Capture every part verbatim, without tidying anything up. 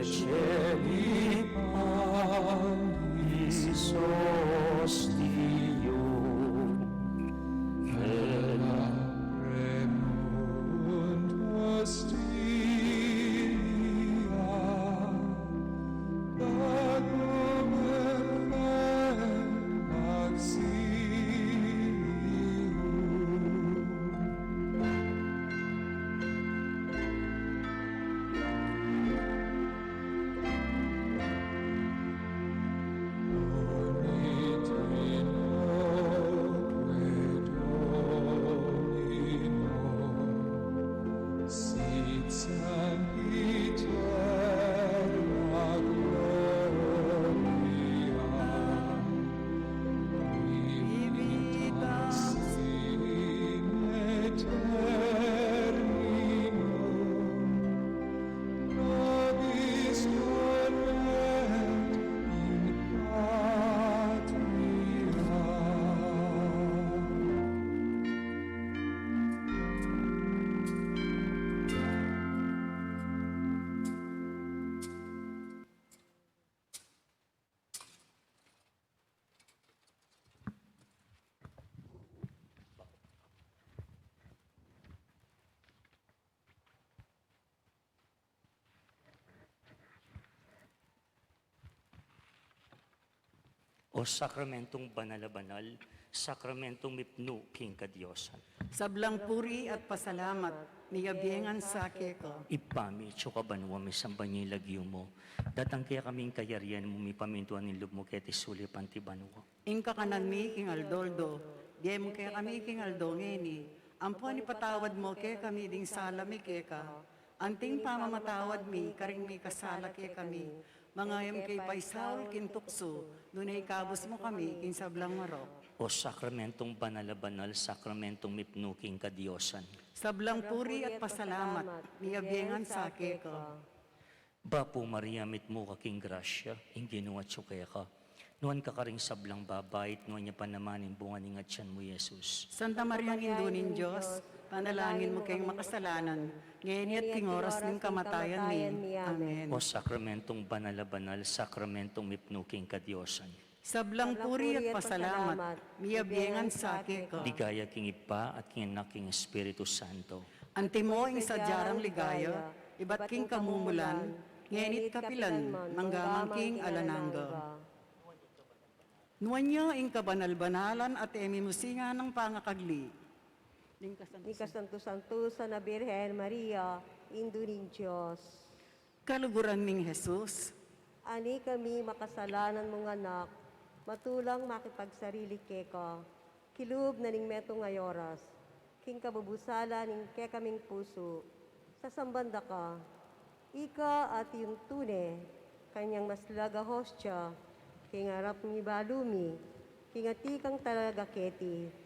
Celi panis ostio, et lacrimunt ostria, lacrimae auxilium. O sakramentong banal a banal, sakramentong mipnu king kadiosan. Sablang puri at pasalamat, miyabie ngan sa keka. Ibpa mi, atsu ka banua, misamban ya ing lagyu mu. Datang kekami ing kayarian mu, mipamintuan ing lub mu keti sulip anti banua. Ing kakanan mi king aldo-aldo, ibie mu kekami king aldo ngeni. Ampon ipatawad mu kekami ding sala mi keka, anting pamamatawad mi karing mikasala kekami. Manga e mu ke paisaul king tuksu, nune ikabus mu kami king sablang marok. O sakramentong banal a banal, sakramentong mipnu king kadiosan. Sablang puri at pasalamat, miyabie ngan sa keka. Bapu Maria, mitmu ka king grasya, ing Ginu atsu keka. Nuan ka karing sablang babai, at nuan ya pa naman ing bunga ning atian mu, i Jesus. Santa Maria, Indu ning Dios, ipanalangin mu keng makasalanan, ngeni at king oras ning kamatayan mi. Amen. O sakramentong banal a banal, sakramentong mipnu king kadiosan. Sablang puri at pasalamat, miyabie ngan sa keka. Ligaya king Ibpa, at king Anak, king Espiritu Santo. Antimo ing sadya rang ligaya, ibat king kamumulan, ngeni at kapilan, mangga man king alang angga. Nuan ya ing kabanal-banalan at e mimusingan a pangakagli ning kasantu-santusan a Birhen Maria, Indu ning Dios. Kaluguran ming Jesus. Ani kami makasalanan mung anak, matulang makipagsarili keka, kilub na ning metung a oras, king kabubusalan ning kekaming pusu, sasamban da ka. Ika atiu ing tune, kanyang maslag a hostia, king arap mi balu mi, king atiu kang talaga keti.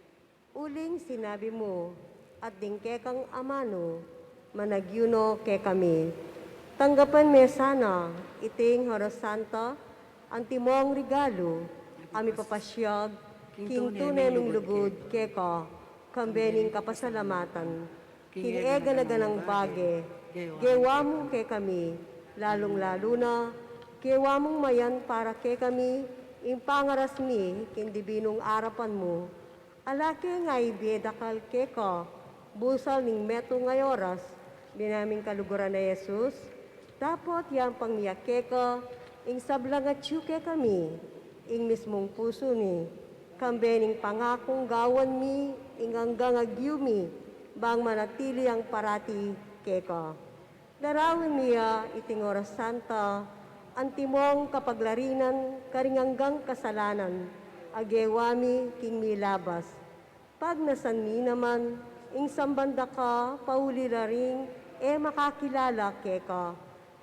Uling sinabi mu, at ding kekang amanu, managyu no kekami. Tanggapan me sana iting Horas Santa, antimong regalu, a mipapasiag king tune ming lugud keka, kambe ning kapasalamatan king e gana-ganang bage gewa mu kekami, lalung-lalu na gewa mung mayan para kekami ing pangaras mi king dibinung arapan mu. Ala ke nga ibie dakal keka, busal ning metung a oras, bie naming kaluguran a Jesus, dapot yampang mi ya keka ing sablang atyu kekami, ing mismung pusu mi, kambe ning pangakung gawan mi ing anggang agyu mi, bang manatili yang parati keka. Darawin mi ya iting Horas Santa, antimong kapaglarinan karing anggang kasalanan a gewa mi king milabas. Pagnasan mi naman ing samban da ka pauli la ring e makakilala keka,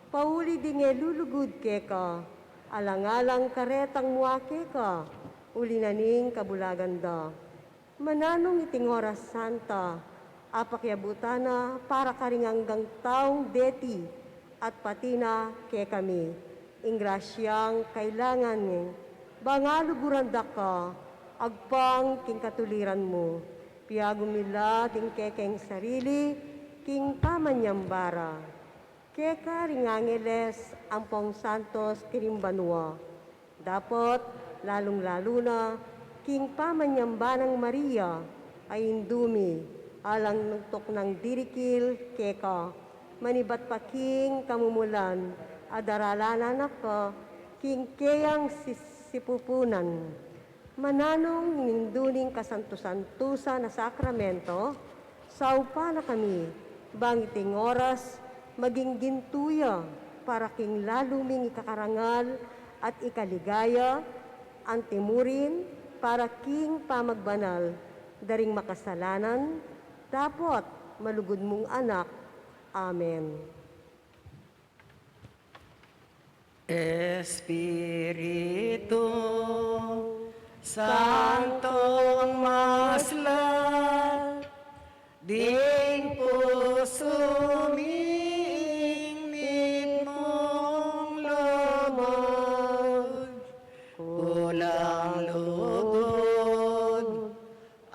pauli ding e lulugud keka, alang-alang karetang mua keka, uli na ning kabulagan da. Mananung iting Horas Santa a pakiabutan na para karing anggang taung deti at pati na kekami, ing grasyang kailangan mi, bang aluguran da ka agpang king katuliran mu, piagumila ding kekeng sarili king pamanyambara. Keka ring angeles ampong santos karing banua. Dapot lalung-lalu na king pamanyamba nang Maria a indu mi, alang nung tuknang dirikil keka, manibat pa king kamumulan a daralanan na ka king keyang si-, sipupunan. Mananung ning indu ning kasantu-santusan a sakramento, saupan na kami bang iting oras maging gintu ya para king lalu ming ikakarangal at ikaligaya, anti mu rin para king pamagbanal da ring makasalanan, dapot malugud mung Anak. Amen. Espiritu Santong masla, ding pusu mi ing mitmung lugud, kulang lugud,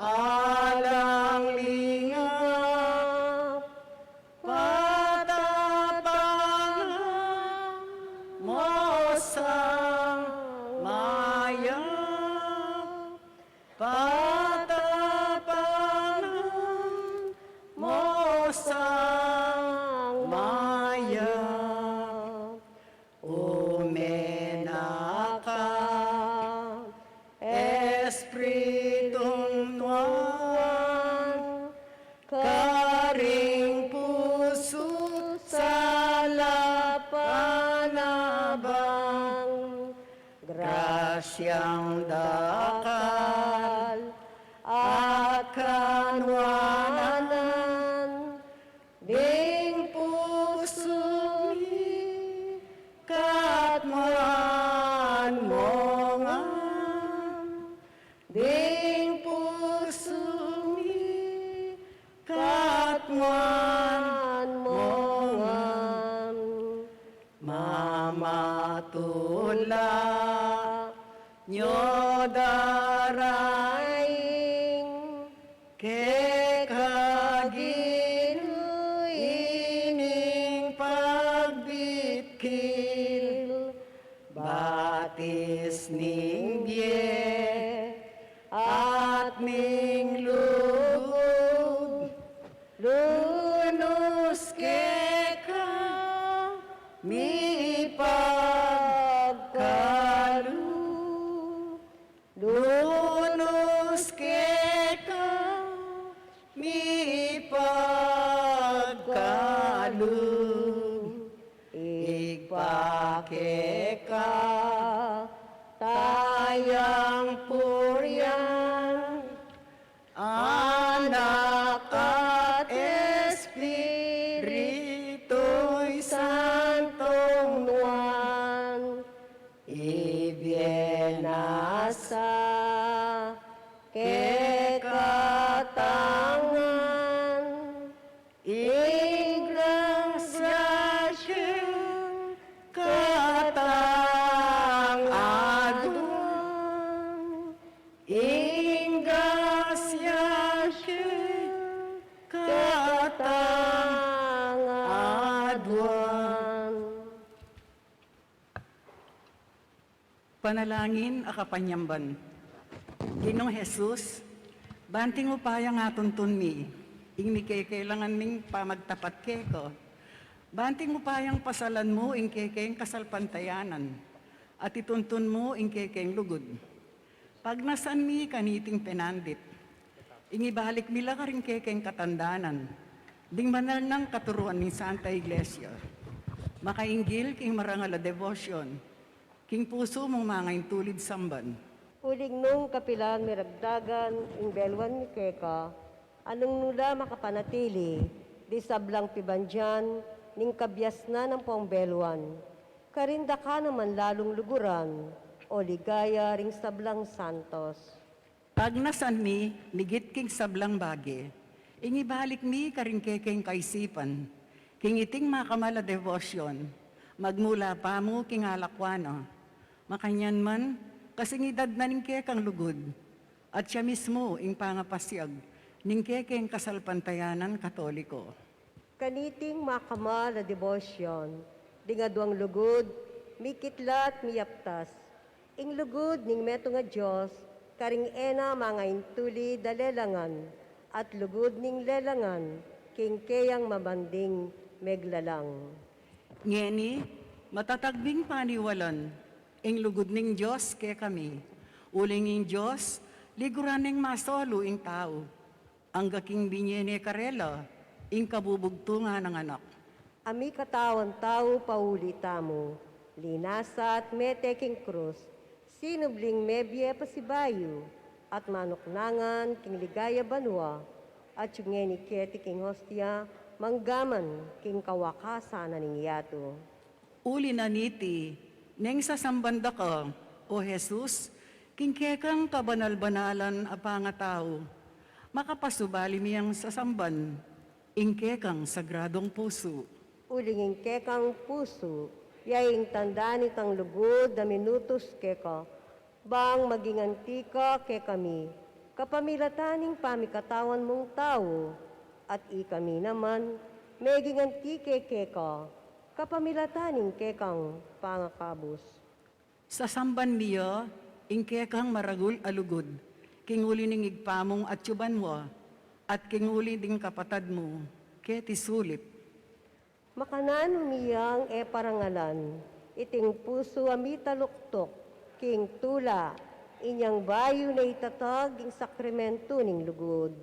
alang lingap, patapangan mo sang mayap, patapangan mo sang mayap. Ume na ka, Espiritung Nuan, karing pusu, sala panabang, grasyang dakal at kanuanan, ding pusu mi katmuan mo ngan, ding pusu mi katmuan mo ngan. Mamatula nyo daraing keka Ginu ining pagbitkil, batis ning bie at ning lugud, lunus keka mi pagkalub, lunus keka mi pagkalub, ibpa keka tayang purian, Anak at Espiritu Santong Nuan, ibie na sa kekatang ngan ing grasya king katang aduan, ing grasya king katang aduan. Panalangin a kapanyamban. Ginung Jesus, banting upayang atuntun mi ing mikekelangan ming pamagtapat keka, banting upayang pasalan mu ing kekeng kasalpantayanan, at ituntun mu ing kekeng lugud. Pagnasan mi kaniting penandit, ing ibalik mi la karing kekeng katandanan ding banal nang katuruan ning Santa Iglesia, makainggil king marangal a debosyon king pusu mung mangaintulid samban. Uling nung kapilan miragdagan ing beluan mi keka, anung nu la makapanatili ding sablang pibandian ning kabiasnan ampong beluan, karin da ka naman lalung luguran o ligaya ring sablang santos. Pagnasan mi, migit king sablang bage, ing ibalik mi karing kekeng kaisipan king iting makamal a debosyon, magmula pa mu king alakwan na. Makanyan man, kasing idad na ning kekang lugud, at siya mismu ing pangapasyag ning kekeng kasalpantayanan Katoliko. Kaniting makamal a debosyon, ding aduang lugud, mikitla at miyaptas. Ing lugud ning metung a Dios, karing e na mangaintulid a lelangan, at lugud ning lelangan, king keyang mabanding meglalang. Ngeni, matatag ming paniwalan, ing lugud ning Dios kekami. Uling ing Dios, liguran neng masolu ing tau. Angga king binie ne karela, ing kabubugtungan nang Anak. A mikatawan tau pauli tamu, linasa at mete king krus, sinubling mebie pasibayu, at manuknangan king ligaya banua, at yung ngeni keti king hostia, manggaman king kawakasan na ning yatu. Uli na niti, neng sasamban da ka, O Jesus, king kekang kabanal-banalan a pangatau, makapasubali mi yang sasamban, ing kekang sagradong pusu. Uling ing kekang pusu, ya ing tanda nitang lugud a minutus keka, bang maging anti ka kekami, kapamilatan ning pamikatawan mung tau, at ikami naman, meging anti ke keka, kapamilatan ning kekang pangakabus. Sasamban mi ya, ing kekang maragul a lugud, king uli ning Ibpa mung atyu banua, at king uli ding kapatad mu, keti sulip. Makananu mi yang e parangalan, iting pusu a mitaluktuk, king tula, inyang bayu na itatag ing sakrimentu ning lugud.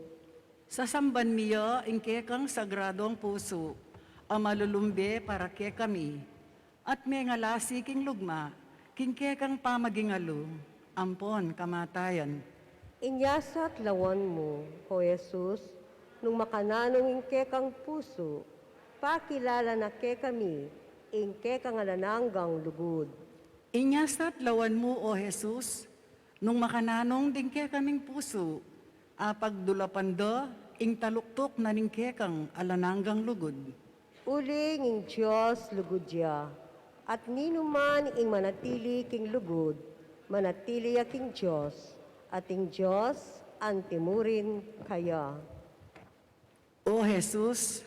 Sasamban mi ya ing kekang sagradong pusu, a malulumbe para kekami, at mengalasi king lugma, king kekang pamagingalu, ampon kamatayan. Inya sa at lawan mu, O Jesus, nung makananung ing kekang pusu, pakilala na kekami, ing kekang alang anggang lugud. Inya sa at lawan mu, O Jesus, nung makananung ding kekaming pusu, apagdulapan da ing taluktuk na ning kekang alang anggang lugud. Uling ing Dios lugud ya, at ninuman ing manatili king lugud, manatili ya king Dios, at ing Dios antimurin kaya. O Jesus,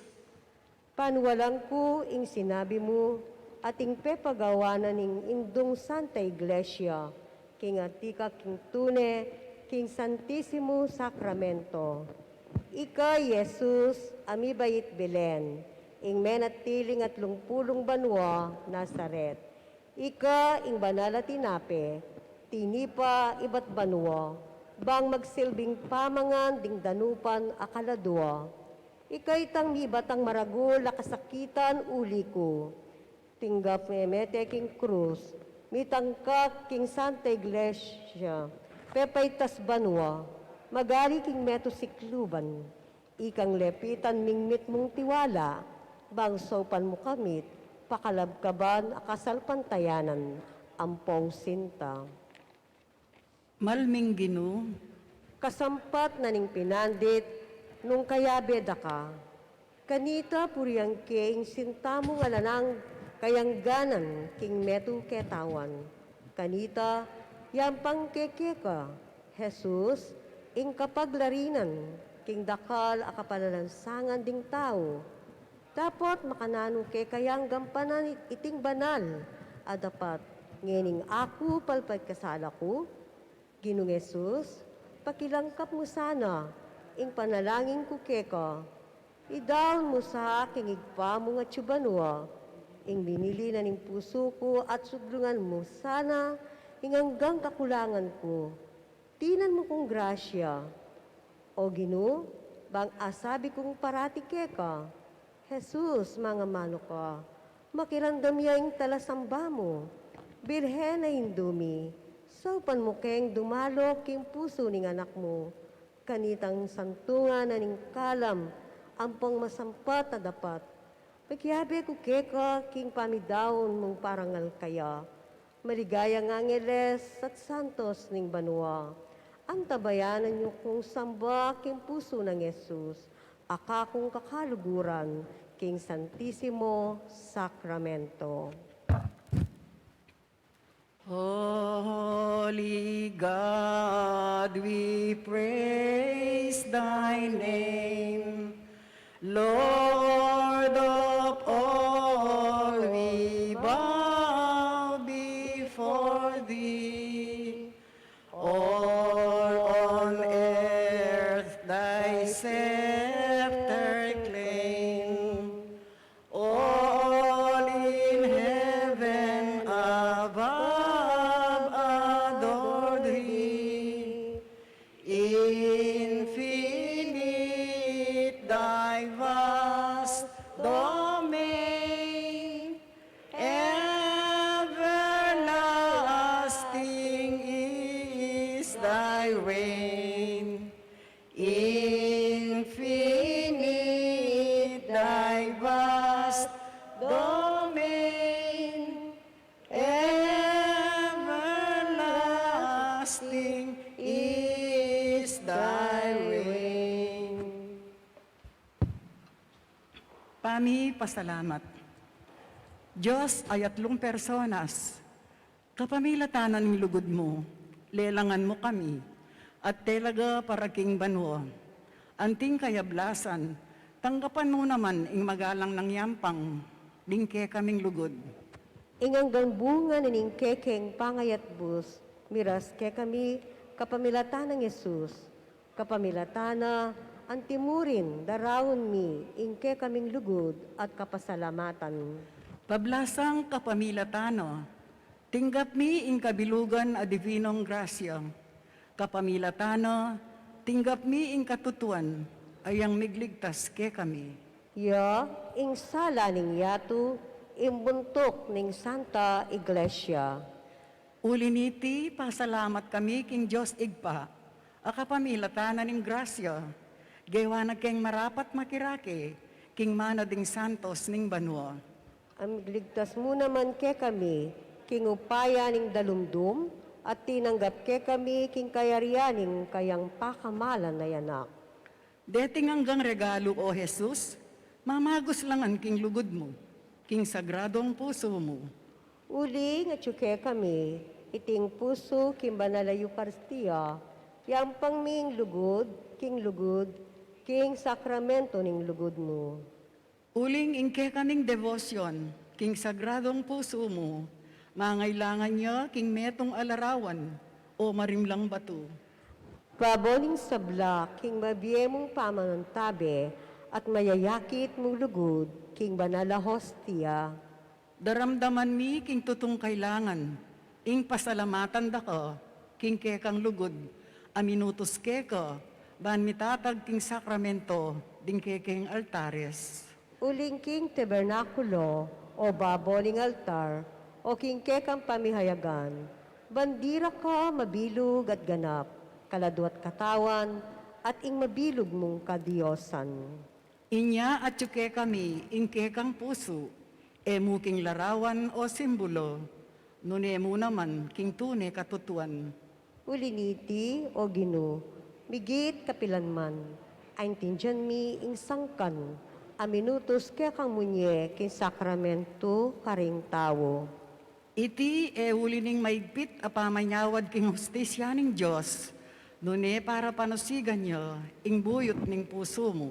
paniwalan ku ing sinabi mu, at ing pepagawa na ning Indung Santa Iglesia, king atika king tune, king Santisimo Sakramento. Ika i Jesus, a mibait Belen, ing menatiling atlung pulung banua, Nazaret. Ika ing banal a tinape, tinipa ibat banua, bang magsilbing pamangan ding danupan a kaladua. Ika itang mibatang maragul a kasakitan uli ku. Tinggap me mete king krus, mitangkak king Santa Iglesia, pepaitas banua, magali king metung sikluban. Ikang lepitan ming mitmung tiwala, bang saupan mu kamit pakalabkaban a kasalpantayanan ampong sinta. Mal ming Ginu, kasampat na ning pinandit nung kayabe da ka. Kanita purian ke ing sinta mung alang anggang kayangganan king metung ketawan. Kanita yampang ke keka, Jesus, ing kapaglarinan king dakal a kapalalansangan ding tau. Dapot makananu ke kayang gampanan iting banal a dapat, ngening aku palpagkasala ku? Ginung Jesus, pakilangkap mu sana ing panalangin ku keka. Idaun mu sa king Ibpa mung atyu banua ing binili na ning pusu ku at sudlungan mu sana ing anggang kakulangan ku. Dinan mu kung grasya. O Ginu, bang asabi kung parati keka, Jesus, mangamanu ka, makiramdam ya ing talasamba mu. Birhen a Indu mi, saupan mu keng dumalo king pusu ning Anak mu. Kanitang santungan na ning kalam ampong masampat a dapat. Pakiabe ku keka king pamidaun mung parangal kaya. Maligayang angeles at santos ning banua, antabayanan yu kung samba king pusu nang Jesus, a kakung kakaluguran king Santisimo Sakramento. Holy God, we praise thy name. Lord, reign. Infinite thy vast domain, everlasting is thy reign. Pamipasalamat. Dios a atlung personas, kapamilatan na ning lugud mu, lelangan mu kami, at telaga para king banua. Anting kayablasan, tanggapan mu naman ing magalang nang yampang ding kekaming lugud. Ing anggang bunga na ning kekeng pangayatbus, miras kekami kapamilatan nang Jesus. Kapamilatan na, anti murin daraun mi ing kekaming lugud at kapasalamatan. Pablasang kapamilatan na, tinggap mi ing kabilugan a divinong grasya. Kapamilatan na, tinggap mi ing katutuan a yang migligtas kekami. Ya ing sala ning yatu, ing buntuk ning Santa Iglesia. Uli niti, pasalamat kami king Dios Ibpa, a kapamilatan na ning grasya, gewa na keng marapat makirake king mana ding santos ning banua. A migligtas mu naman kekami king upaya ning dalumdum, at tinanggap kekami king kayarian ning kayang pakamalan a Anak. Deting anggang regalu, o Jesus, mamagus la ngan king lugud mu, king sagradong pusu mu. Uling atyu kekami iting pusu king banal a Eukaristia, yampang mi ing lugud king lugud, king sakramento ning lugud mu. Uling ing kekaming debosyon king sagradong pusu mu, mangailangan ya king metung a larawan o marimlang batu. Babo ning sabla king mabie mung pamanantabe at mayayakit mung lugud king banal a hostia. Daramdaman mi king tutung kailangan ing pasalamatan da ka king kekang lugud a minutus keka ban mitatag king sakramento ding kekeng altares. Uling king tabernakulo, o babo ning altar, o king kekang pamihayagan, ban dira ka mabilug at ganap, kaladua at katawan, at ing mabilug mung kadiosan. Inya atyu kekami ing kekang pusu, e mu king larawan o simbulu, nune mu naman king tune katutuan. Uli niti, o Ginu, migit kapilan man, aintindian mi ing sangkan a minutus kekang munye king sakramento karing tau. Iti e uli ning maigpit a pamanyawad king hustisya ning Dios, nune para panusigan ya ing buyut ning pusu mu.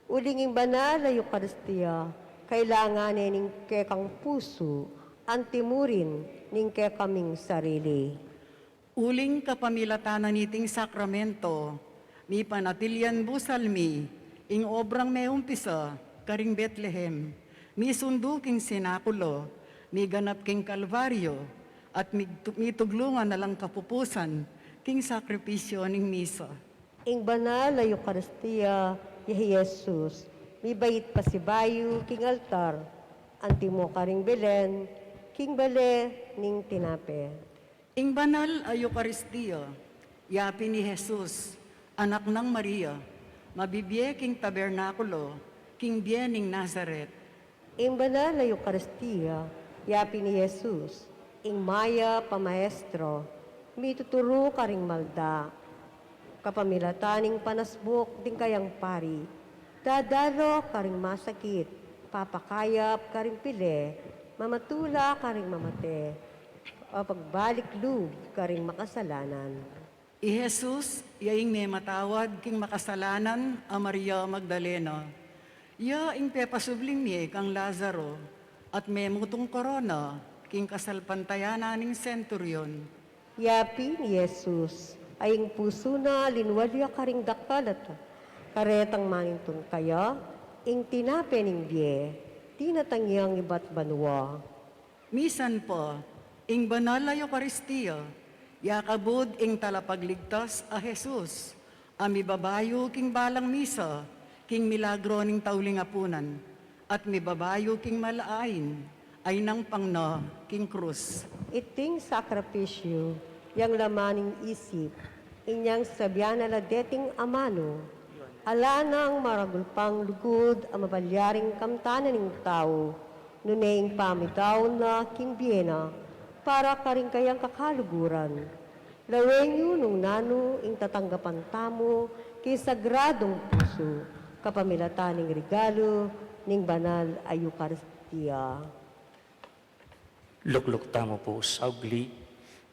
Uling ing banal a Eukaristia, kailangan ne ning kekang pusu, anti murin ning kekaming sarili. Uling kapamilatan na niting sakramento, mipanatilian busal mi ing obrang meumpisa karing Betlehem, misundu king senakulo, miganap king Kalbario, at mig-, mituglungan alang kapupusan king sakripisyo ning misa. Ing banal a Eukaristia, ya i Jesus, mibait pasibayu king altar, antimo karing Belen, king bale ning tinape. Ing banal a Eukaristia, ya pin i Jesus, anak nang Maria, mabibie king tabernakulo, king bie ning Nazaret. Ing banal a Eukaristia, ya pin i Jesus, ing mayap a maestro, mituturu karing malda. Kapamilatan ning panasbuk ding kayang pari, dadalo karing masakit, papakayap karing pile, mamatula karing mamate, papagbalik lub karing makasalanan. I Jesus, ya ing mematawad king makasalanan a Maria Magdalena, ya ing pepasubling mie kang Lazaro, at memutung korona king kasalpantayanan ning senturyon. Ya pin i Jesus, a ing pusu na linwal ya karing dakal at karetang manintun kaya, ing tinape ning bie, tinatang yang ibat banua. Misan pa, ing banal a Eukaristia, ya kabud ing talapagligtas a Jesus, a mibabayu king balang misa, king milagro ning tauling apunan, at mibabayu king mal a ain, a inangpang na king krus. Iting sakripisyu, yang laman ning isip, Inyang sabian na la deting amanu, ala nang maragul pang lugud a mabalyaring kamtanan ning tau, nune ing pamigawan na king bie na, para karing kayang kakaluguran. Lawen yu nung nanu ing tatanggapan tamu king sagradung pusu, kapamilatan ning regalu ning banal a Eukaristia. Lukluk tamu pu saugli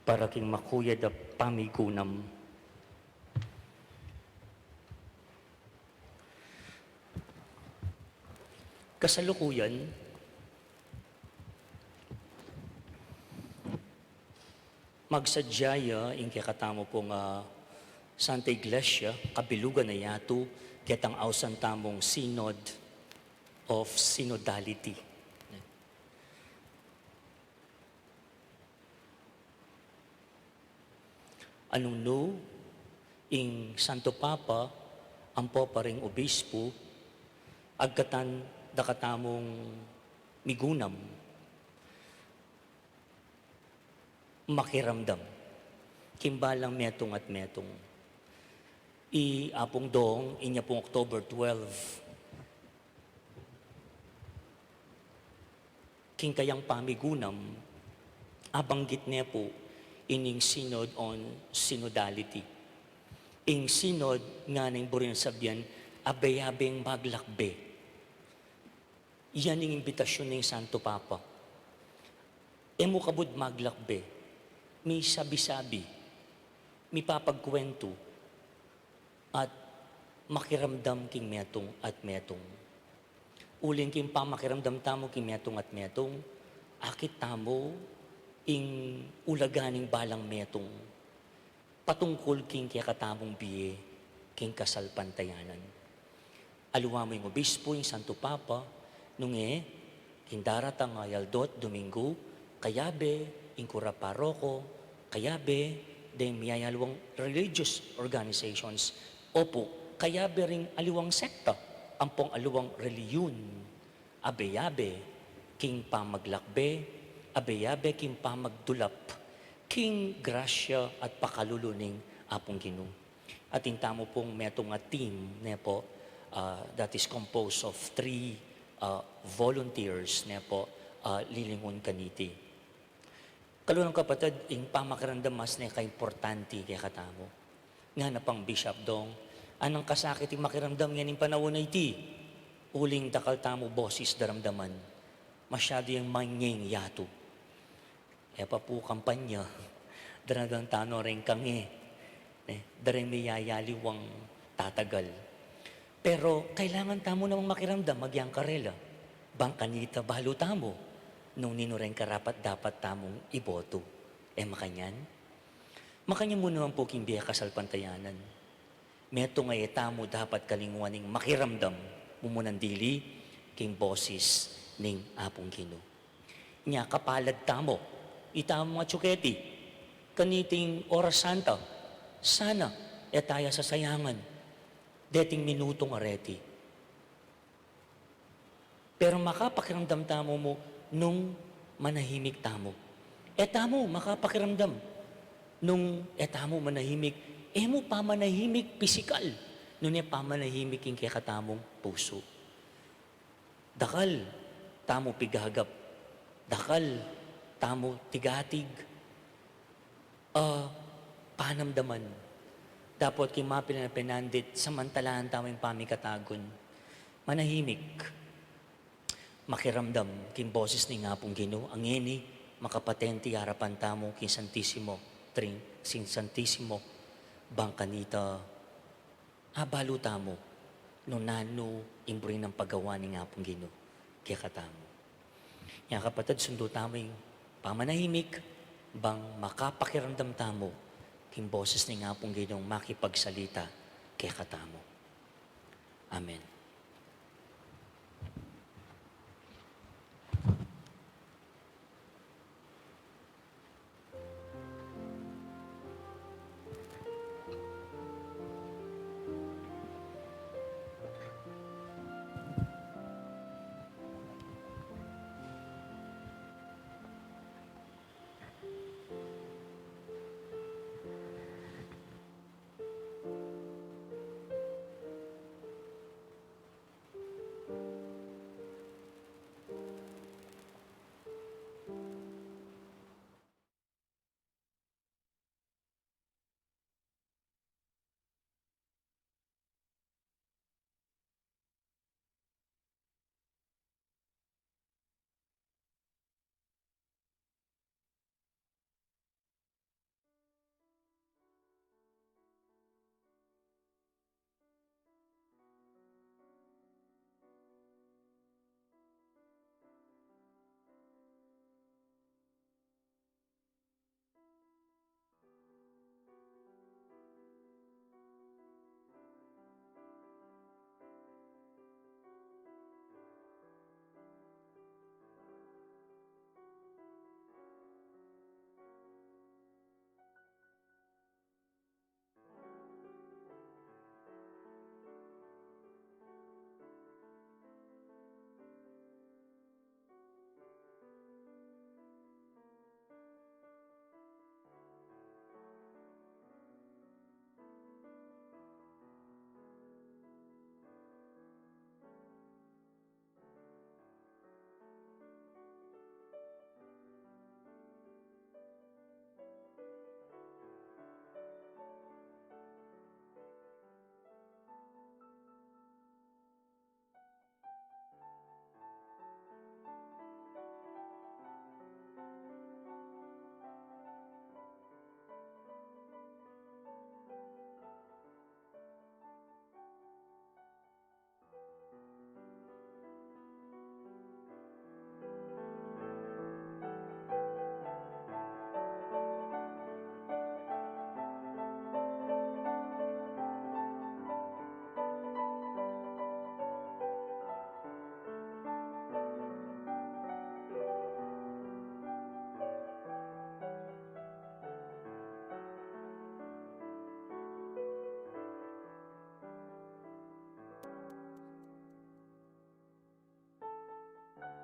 para king makuyad a pamigunam. Kasalukuyan, magsadya ya ing kekatamu pung, ah, Santa Iglesia, kabilugan na yatu, ketang ausan tamung Synod of Synodality. Nung nu ing Santo Papa ampo pa ring obispu, agkatan da katamung migunam, makiramdam king balang metung at metung. I Apung Dong, inya pung October twelve, king kayang pamigunam, abanggit ne pu ining Synod on Synodality. Ing Synod ngana ing buri nang sabian, abe-abeng maglakbe. Yan ing imbitasyun ning Santo Papa. E mu kabud maglakbe, misabi-sabi, mipapagkuwentu, at makiramdam king metung at metung. Uling king pamakiramdam tamu king metung at metung, akit tamu ing ulaga ning balang metung patungkul king kekatamung bie king kasalpantayanan. Aliwa mu ing obispu, ing Santo Papa, nung e, king daratang a aldo at Dominggu, kayabe ing kura paroko, kayabe deng miyayaliwang religious organizations, opu, kayabe ring aliwang sekta ampong aliwang reliyun, abe-abe king pamaglakbe, abe-abe king pamagdulap king grasya at pakalulu ning Apung Ginu. Atin tamu pung metung a team, ne pu, ah, that is composed of three, ah, volunteers, ne pu, ah, lilingun kaniti. Kaluguran kung kapatad, ing pamakiramdam mas ne kaimportante kekatamu. Ngana pang Bishop Dong, anang kasakit ing makiramdam ngening panaun a iti. Uling dakal tamu bosis daramdaman. Masyadu yang manyeng yatu. E pa pu kampanya, daramdaman tanu reng kange, e, dareng miyayaliwang tatagal. Pero kailangan tamu namang makiramdam agyang karela, bang kanita balu tamu nung ninu reng karapat-dapat tamung ibotu. E makanyan? Makanyan mu naman pu king bie kasalpantayanan. Metung a e tamu dapat kalinguan ing makiramdam, mumunang dili king bosis ning Apung Ginu. Nya kapalad tamu, itamu a tsuketi, kaniting Oras Santa, sana e taya sasayangan deting minutung areti. Pero makapakiramdam tamu mu nung manahimik tamu. E tamu makapakiramdam nung e tamu manahimik, e mu pamanahimik pisikal, nune pamanahimik ing kekatamung pusu. Dakal tamu pigagap, dakal tamu tigatig, a panamdaman. Dapot king mapilan a penandit, samantalaan tamu ing pamikatagun. Manahimik, makiramdam king bosis ning Apung Ginu, a ngeni makapatenti arapan tamu king Santisimo Trin-, king Santisimo, bang kanita abalu tamu nung nanu ing buri nang pagawa ning Apung Ginu kekatamu. Nya kapatad, sundu tamu ing pamanahimik, bang makapakiramdam tamu king bosis ning Apung Ginung makipagsalita kekatamu. Amen.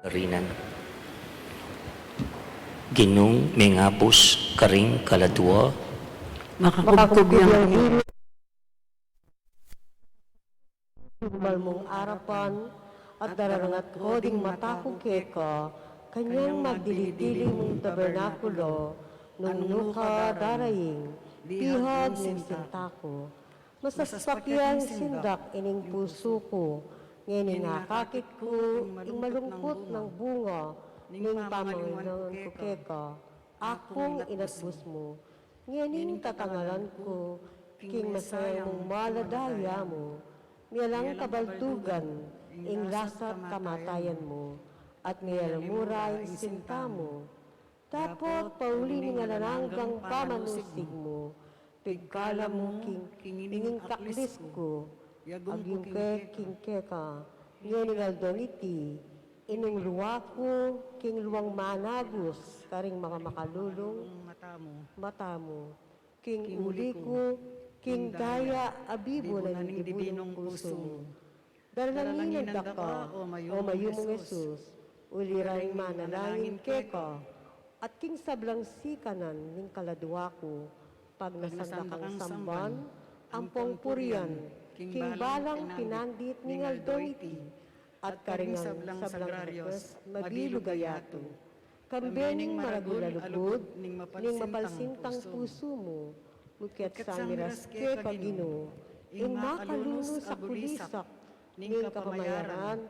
Rinan. Ginung mengabus karing kaladua. Makakubkub yang Mal mung arapan, at dararangat ko ding mata ku keka, kanyang magdili-dili mung tabernakulo, nung nu ka daraing, bihag ning sinta ku. Masaspak yang sindak ining pusu ku, ngeni akakit ku ing malungkut nang bunga ning pamalingunan ku keka, Akung inagbus mu. Ngening tatangalan ku king masaya mung maladaya mu, mialang kabaldugan ing lasa't kamatayan mu, at mialang mura ing sinta mu. Dapot pauli ning alang anggang pamanusig mu, pigkalamu king, king ining taklis ku, agyung ke king keka, ngening aldong iti, inung lua ku king luang manabus karing makamakalulung mata mu, king uli ku king daya a bibu na ning dibinung pusu mu. Dalanginan da ka, o mayumung Jesus, uli rang manalangin keka, at king sablang sikanan ning kaladua ku, pagnasan da kang samban ampong purian king balang pinandit ning aldong iti, at karing sablang sagraryos mabilug a yatu. Kambe ning maragul a lugud ning mapalsintang pusu mu, ukyat sa miras keka Ginu, ing makalunus a kulisak ning kapamayaran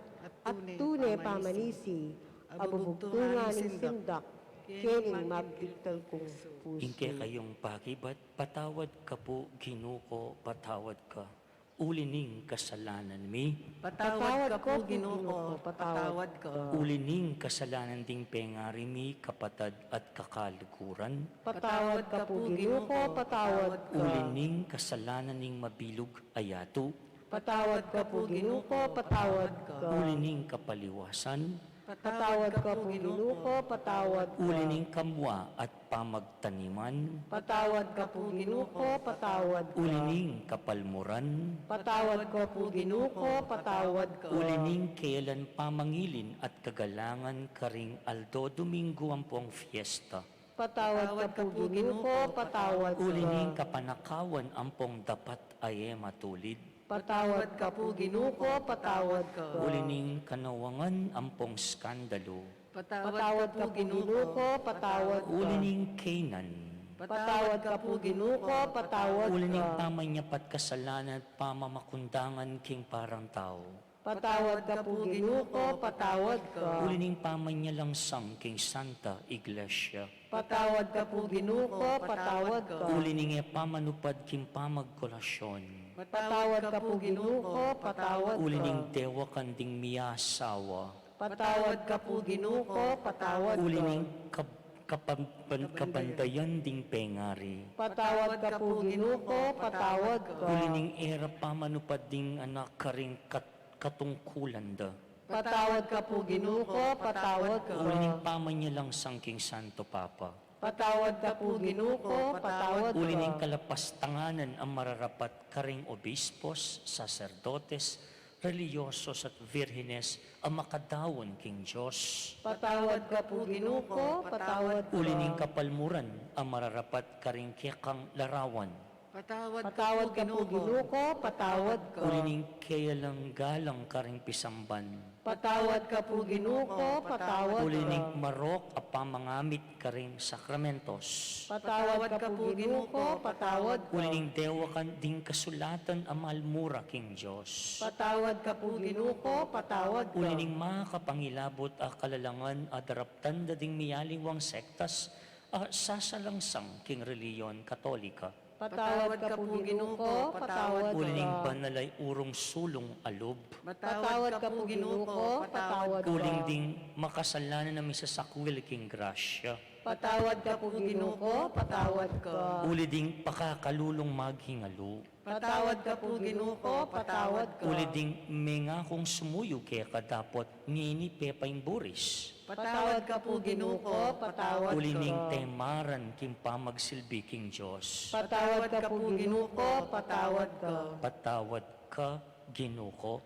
at tune pamanisi a bubugtungan ning sindak kening mabigtal kung pusu. Ing kekayung pakibat, patawad ka pu, Ginu ko, patawad ka. Uli ning kasalanan mi. Patawad ka pu, Ginu ko, patawad ka. Uli ning kasalanan ding pengari mi, kapatad at kakaluguran. Patawad ka pu, Ginu ko, patawad ka. Uli ning kasalanan ning mabilug a yatu. Patawad ka pu, Ginu ko, patawad ka. Uli ning kapaliwasan. Patawad ka pu, Ginu ko, patawad ka. Uli ning kamua at pamagtaniman. Patawad ka pu, Ginu ko, patawad ka. Uli ning kapalmuran. Patawad ka pu, Ginu ko, patawad ka. Uli ning kealan pamangilin at kagalangan karing aldo Domingo ampong fiesta. Patawad ka pu, Ginu ko, patawad ka. Uli ning kapanakawan ampong dapat a e matulid. Patawad ka pu, Ginu ko, patawad ka. Uli ning kanawangan ampong skandalu. Patawad ka pu, Ginu ko, patawad ka. Uli ning kaynan. Patawad ka pu, Ginu ko, patawad ka. Uli ning pamanyapat kasalanan at pamamakundangan king parang tau. Patawad ka pu, Ginu ko, patawad ka. Uli ning pamanyalangsang king Santa Iglesia. Patawad ka pu, Ginu ko, patawad ka. Uli ning e pamanupad king pamagkolasyon. Patawad ka pu, Ginu ko, patawad ka. Uli ning dewakan ding miasawa. Patawad ka pu, Ginu ko, patawad ka. Uli ning kab-, kapan-, kabandayan ding pengari. Patawad ka pu, Ginu ko, patawad ka. Uli ning e ra pamanupad ding anak karing kat-, katungkulan da. Patawad ka pu, Ginu ko, patawad ka. Uli ning pamanyalangsang king Santo Papa. Patawad ka pu, Ginu ko, patawad ka. Uli ning kalapastanganan a mararapat karing obispos, saserdotes, relihiyosos at virgenes a makadaun king Dios. Patawad ka pu, Ginu ko, patawad ka. Uli ning kapalmuran a mararapat karing kekang larawan. Patawad ka pu, Ginu ko, patawad ka. Uli ning kealang galang karing pisamban. Patawad ka pu, Ginu ko, patawad ka. Uli ning marok a pamangamit karing sakramentos. Patawad ka pu, Ginu ko, patawad ka. Uli ning dewakan ding kasulatan a malmura king Dios. Patawad ka pu, Ginu ko, patawad ka. Uli ning makapangilabut a kalalangan a daraptan da ding mialiwang sektas a sasalangsang king relihiyon Katolika. Patawad ka pu, Ginu ko, patawad ka. Uli ning banal a urung sulung a lub. Patawad ka pu, Ginu ko, patawad ka. Uli ding makasalanan a misasakwil king grasya. Patawad ka pu, Ginu ko, patawad ka. Uli ding pakakalulung maghingalu. Patawad ka pu, Ginu ko, patawad ka. Uli ding mengakung sumuyu keka dapot ngeni pepa ing buris. Patawad ka pu, Ginu ko, patawad ka. Uli ning temaran king pamagsilbi king Dios. Patawad ka pu, Ginu ko, patawad ka. Patawad ka, Ginu ko.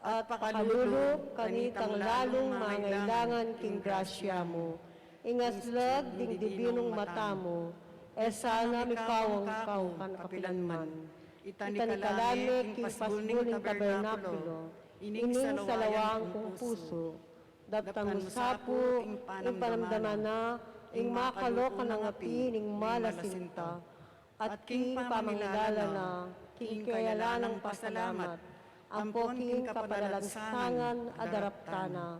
at pakalulu kanitang lalung mangailangan king grasya mu. Ing aslag ding dibinung mata mu, e sana mikawang kang kapilanman. Itani ka lame king pasbul ning tabernakulo, ining salawang kung pusu. Daptan mu sa pu ing panamdaman na ing makalok a nangapi ning malasinta, at king pamangilala na king kayala nang pasalamat, ampo king kapadalansangan a daraptan na.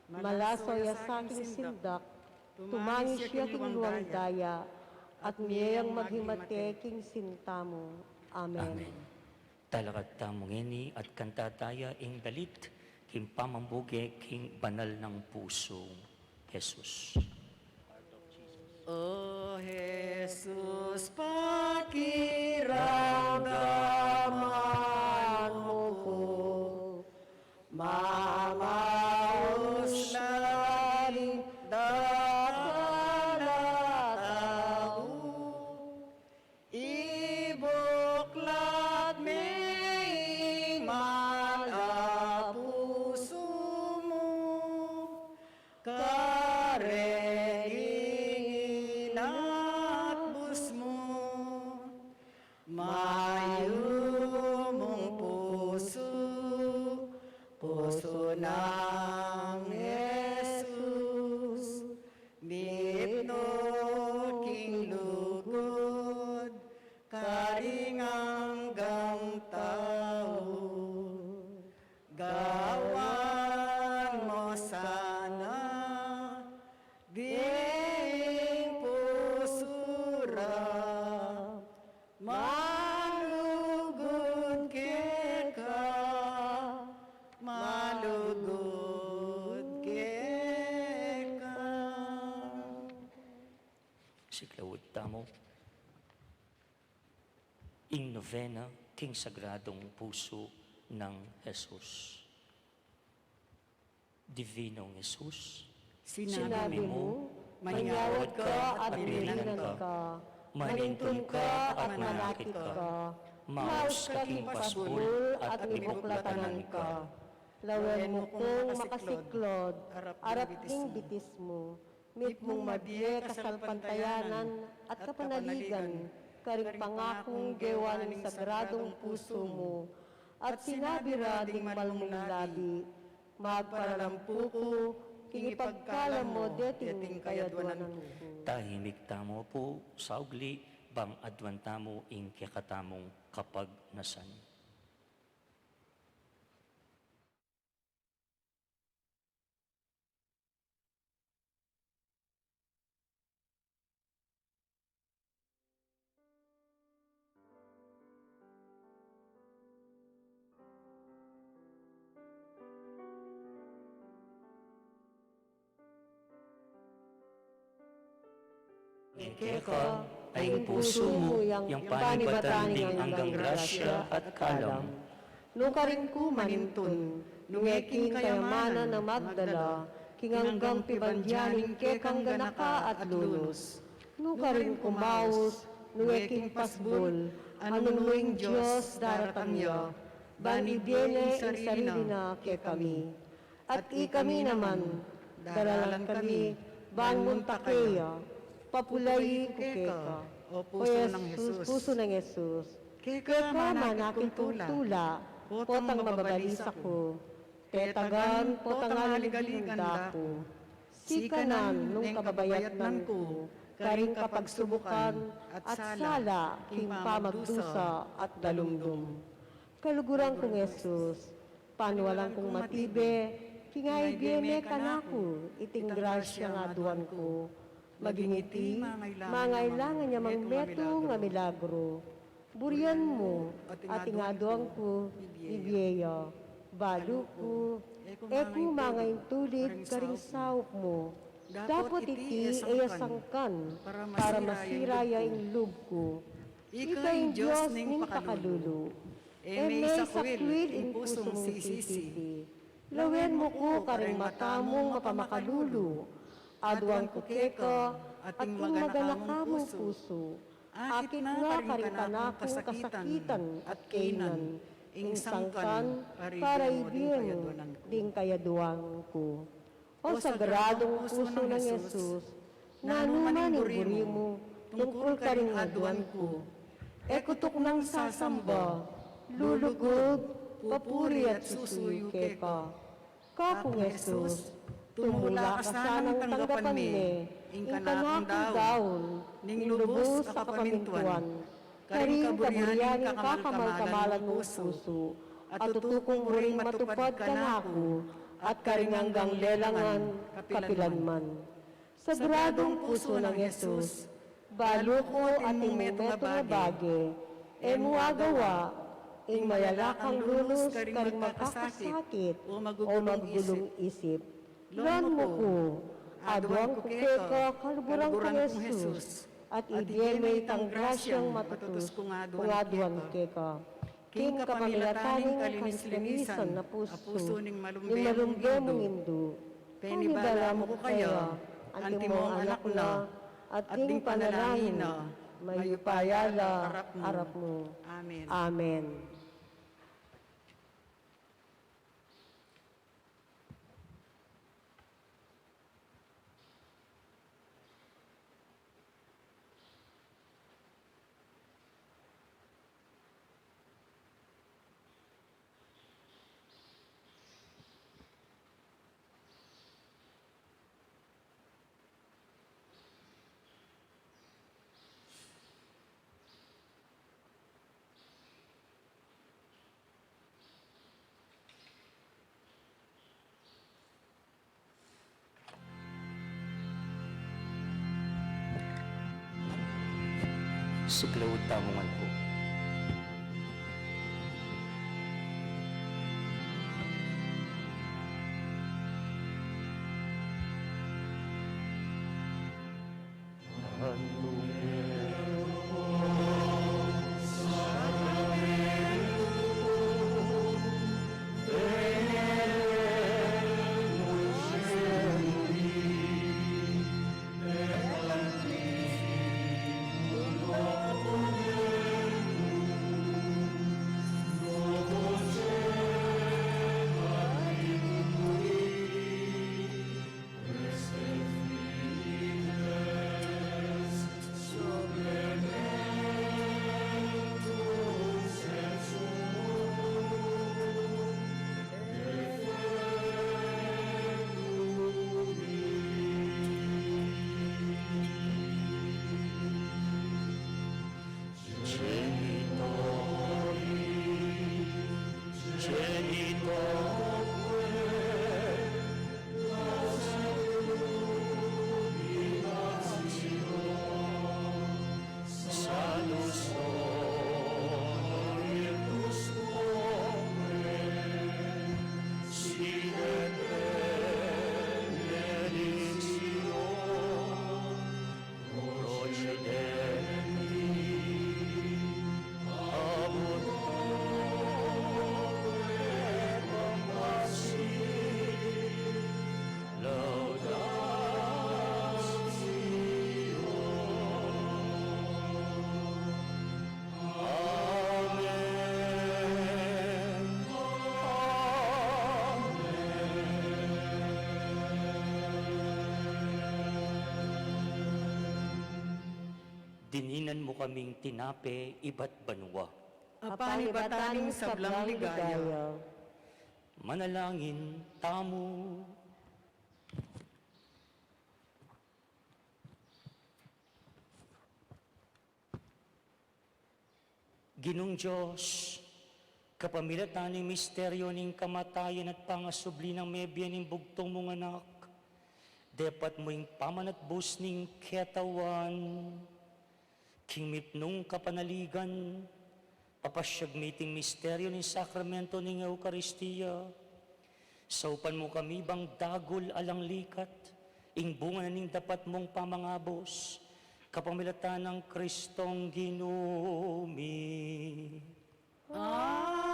Malaso ya sa king sindak, tumangis ya king luang daya, at mie yang maghimate king sinta mu. Amen. Amen. Talakad tamu ngeni at kanta taya ing dalit king pamambuge king banal nang pusung Jesus. O Jesus, pakiramdaman mu ku, mamaus na ring dakal a tau. Ibuklat me ing mal a pusu mu, kareng ing inatbus mu. Mayumung pusu, pusu nang Jesus, mitmu king lugud karing anggang tau. Gawan mu sana ding pusu ra malugud keka, malugud keka. Siklaud tamu ing novena king Sagradong Pusu nang Jesus. Divinong Jesus, sinabi mu, manyawad ka at bibinan ka, manintun ka at manakit ka, maus ka king pasbul at bibuklatan ka. Lawen mu kung makasiklod arap ning bitis mu, mitmung mabie kasalpantayanan at kapanaligan karing pangakung gewa ning Sagradong Pusu mu, at sinabi ra ding mal mung labi, magparalampu ku king ipagkalam mu deting kayaduanan ku. Tahimik tamu pu saugli, bang aduan tamu ing kekatamung kapagnasan. Keka, ing pusu mu, yang panibatan ning anggang grasya at kalam. Nung karin ku manintun, nung e king kayamanan a magdala king anggang pibandian ning kekang ganaka at lunus. Nung karin ku maus, nung e king pasbul a nung nu ing Dios daratang ya, ban ibie ne ing sarili na kekami. At ikami naman, daralan kami, ban munta keya, papulayi ku keka, o pusu nang Jesus. Keka manakit kung tula, potang mababalisa ku, tetagan potang aligalig ing daku. Sikanan nung kababayatnan ku karing kapagsubukan at sala king pamagdusa at dalumdum. Kaluguran kung Jesus, panwalan kung matibe, king aibie me kanaku iting grasyang aduan ku. Maging iti, mangailangan ya mang metung a milagru. Burian mu, at ing aduan ku, ibie ya. Balu ku, e ku mangaintulid karing saup mu. Dapot iti e ya sangkan para masira ya ing lub ku. Ika ing Dios ning pakalulu. E me isakwil ing pusu mung sisisi. Lawen mu ku karing mata mung mapamakalulu. Aduan ku keka at ing maganaka mung pusu. Akit na karing kanakung kasakitan at kainan, Ing sangkan, para ibie mu, ding kayaduan ku. O sagradung pusu nang Jesus, nanu man ing buri mu, tungkul karing aduan ku. E ku tuknang sasamba, lulugud, pupuri at susuyu keka. Kakung Jesus, tumula ka sanang tanggapan me, ing kanakung daun, ning lubus a kapamintuan, karing kaburian ning kakamal-kamalan mung pusu, at tutu kung buring matupad kanaku, at karing anggang lelangan, kapilanman. Sagradung pusu nang Jesus, balu ku atin mung metung a bage, e mu agawa, ing mayalakang lunus karing magkakasakit, o magugulung isip. Loan mu ku, aduan ku keka, kaluguran kung Jesus, at ibie me itang grasyang matutus kung aduan keka. King kapamilatan ning kalinis-linisan a pusu ning malumbe mung Indu, penibala mu ku kaya, antimong anak na, at ding panalangin na, mayupaya la arap mu. Amen. Amen. Siklaud tamu ngan pu. Amen. Amen. Dininan mu kaming tinape ibat banua. A panibatan ning sablang ligaya. Manalangin tamu. Ginung Dios, kapamilatan ning misteryo ning kamatayan at pangasubli nang mebie ning bugtung mung Anak, depat mu ing pamanatbus ning ketawan. King mipnung kapanaligan, papasyag mi iting misteryo ning sakramento ning Eukaristia. Saupan mu kami bang dagul alang likat ing bunga na ning dapat mung pamangabus, kapamilatan nang Kristong Ginu mi. Amen.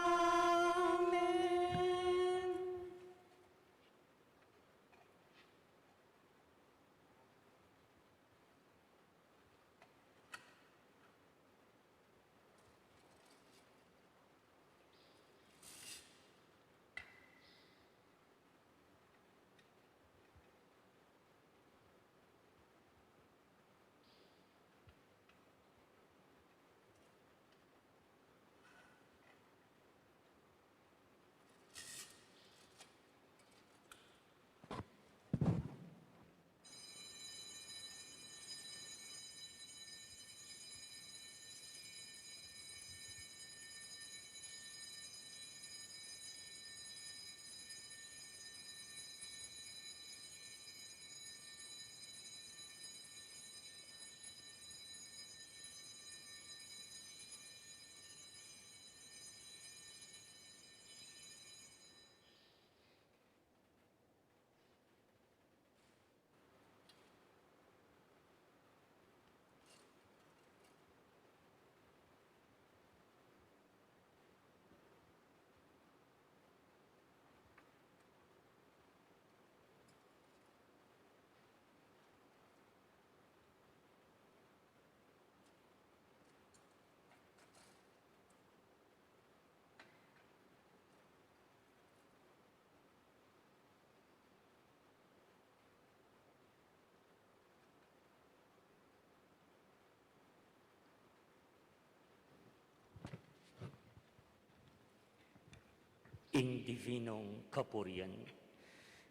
Ing divinong kapurian.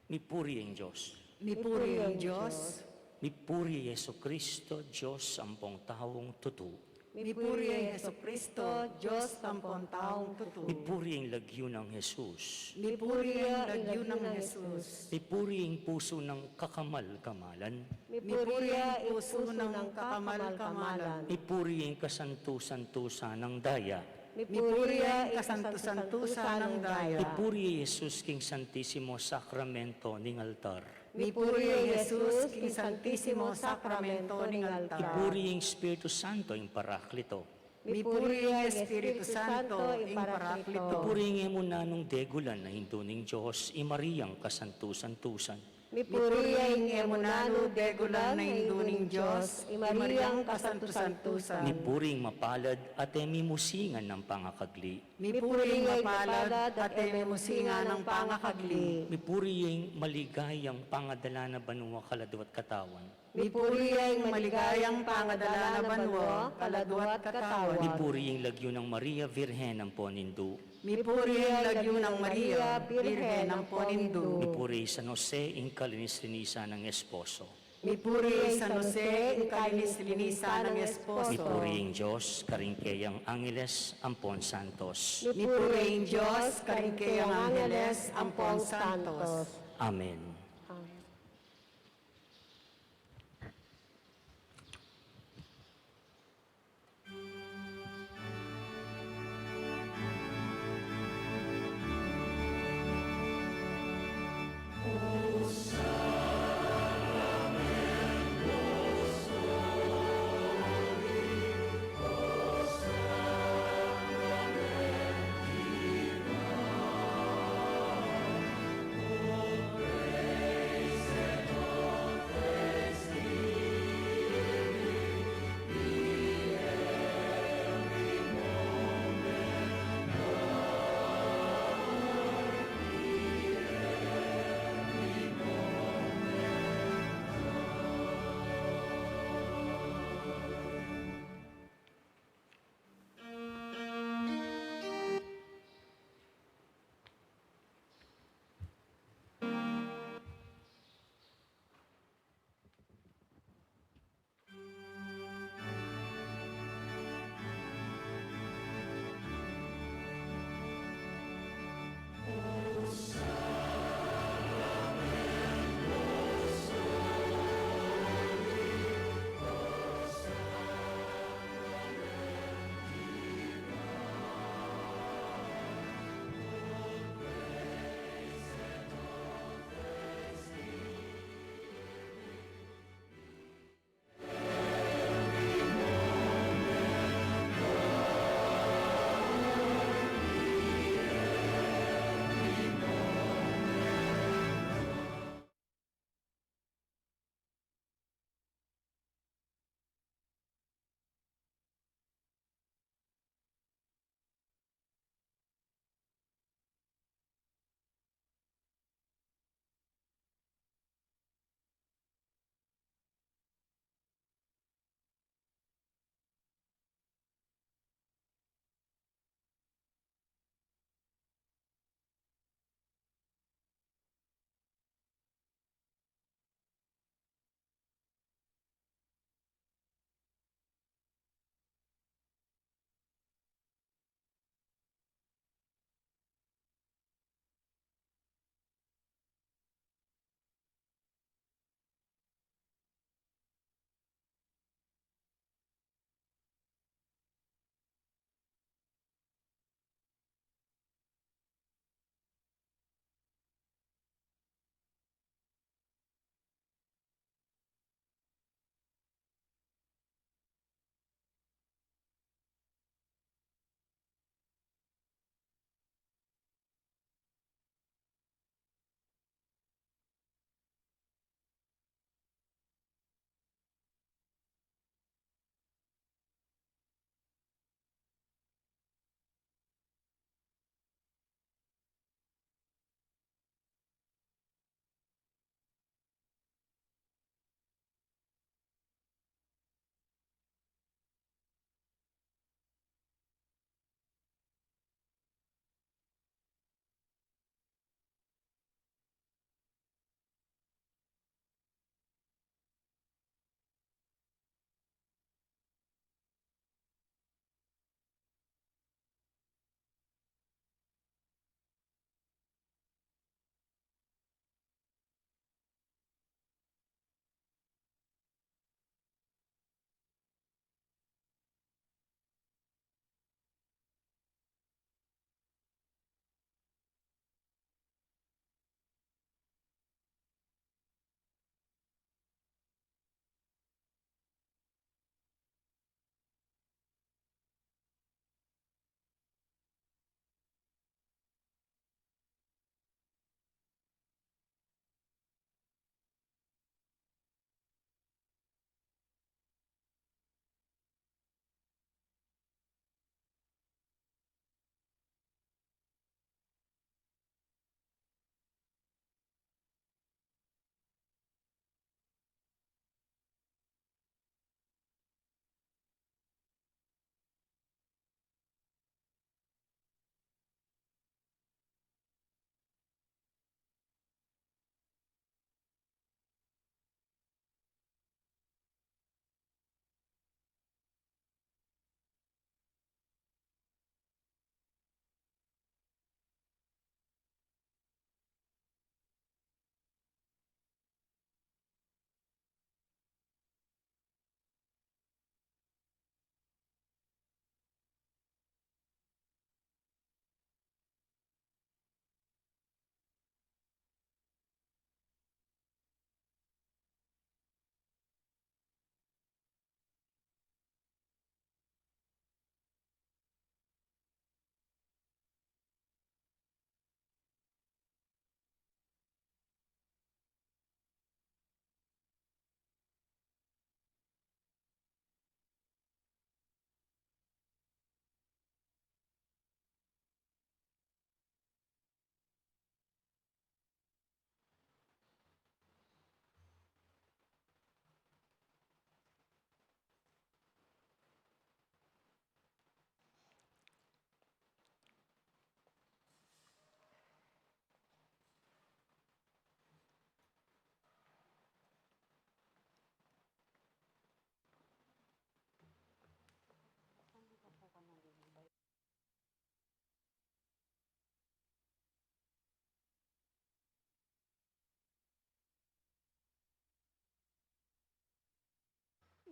Mipuri ing Dios. Mipuri ing Dios. Mipuri i Jesucristo, Dios ampong taung tutu. Mipuri i Jesucristo, Dios ampong taung tutu. Mipuri ing lagyu nang Jesus. Mipuri ing lagyu nang Jesus. Mipuri ing pusu nang kakamal-kamalan. Mipuri ing pusu nang kakamal-kamalan. Mipuri ing kasantu-santusan nang daya. Mipuri ing kasantu-santusan nang daya. Mipuri i Jesus king Santisimo Sakramento ning altar. Mipuri i Jesus king Santisimo Sakramento ning altar. Mipuri ing Espiritu Santo ing Paraklito. Mipuri ing Espiritu Santo ing Paraklito. Mipuri ing e mu nanung degulan a Indu ning Dios, i Mariang kasantu-santusan. Mipuri ing e mu nanu degulan a Indu ning Dios, i Mariang kasantu-santusan. Mipuri ing mapalad at e mimusingan nang pangakagli. Mipuri ing mapalad at e mimusingan nang pangakagli. Mipuri ing maligayang pangadala na banua, kaladwa at katawan. Mipuri ing maligayang pangadala na banua, kaladwa at katawan. Mipuri ing lagyu nang Maria, Virgen ampon Indu. Mipuri ing lagyu nang Maria, Birhen ampon Indu. Mipuri i San Jose, ing kalinis-linisan nang esposo. Mipuri i San Jose, ing kalinis-linisan nang esposo. Mipuri ing Dios karing keyang angeles ampon santos. Mipuri ing Dios karing keyang angeles ampon santos. Amen. Amen.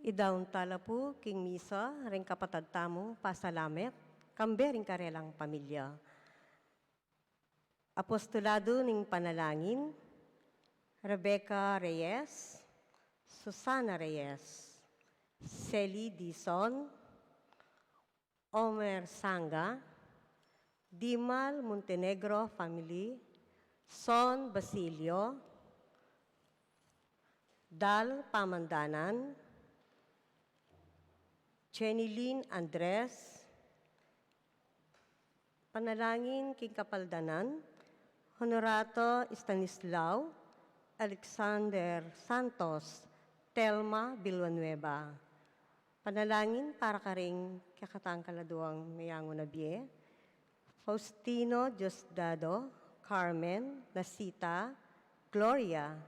Idaun tala pu king misa ring kapatad tamung pasalamat, kambe ring karelang pamilya. Apostolado ning Panalangin, Rebecca Reyes, Susana Reyes, Sally Dizon, Omer Sanga, Dimal Montenegro family, Son Basilio, Dal Pamandanan, Jenny Lynn Andres, Panalangin king Kapaldanan, Honorato Estanislao, Alexander Santos, Telma Villanueva. Panalangin para karing kekatang kaladwang meyangu na bie, Faustino Diosdado, Carmen, Nasita, Gloria,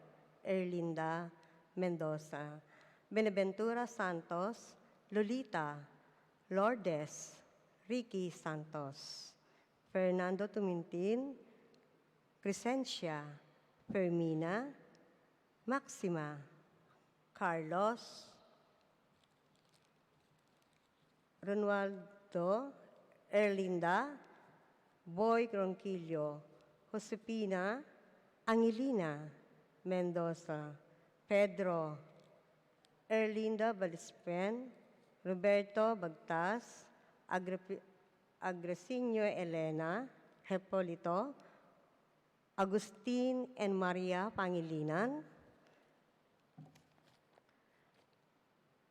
Erlinda, Mendoza, Benaventura Santos, Lolita, Lourdes, Ricky Santos, Fernando Tumintin, Crescencia, Fermina, Maxima, Carlos, Ronaldo, Erlinda, Boy Ronquillo, Josefina, Angelina, Mendoza, Pedro, Erlinda Valispen, Roberto Bagtas, Agripi-, Agresinio Elena, Hepolito, Agustin and Maria Pangilinan,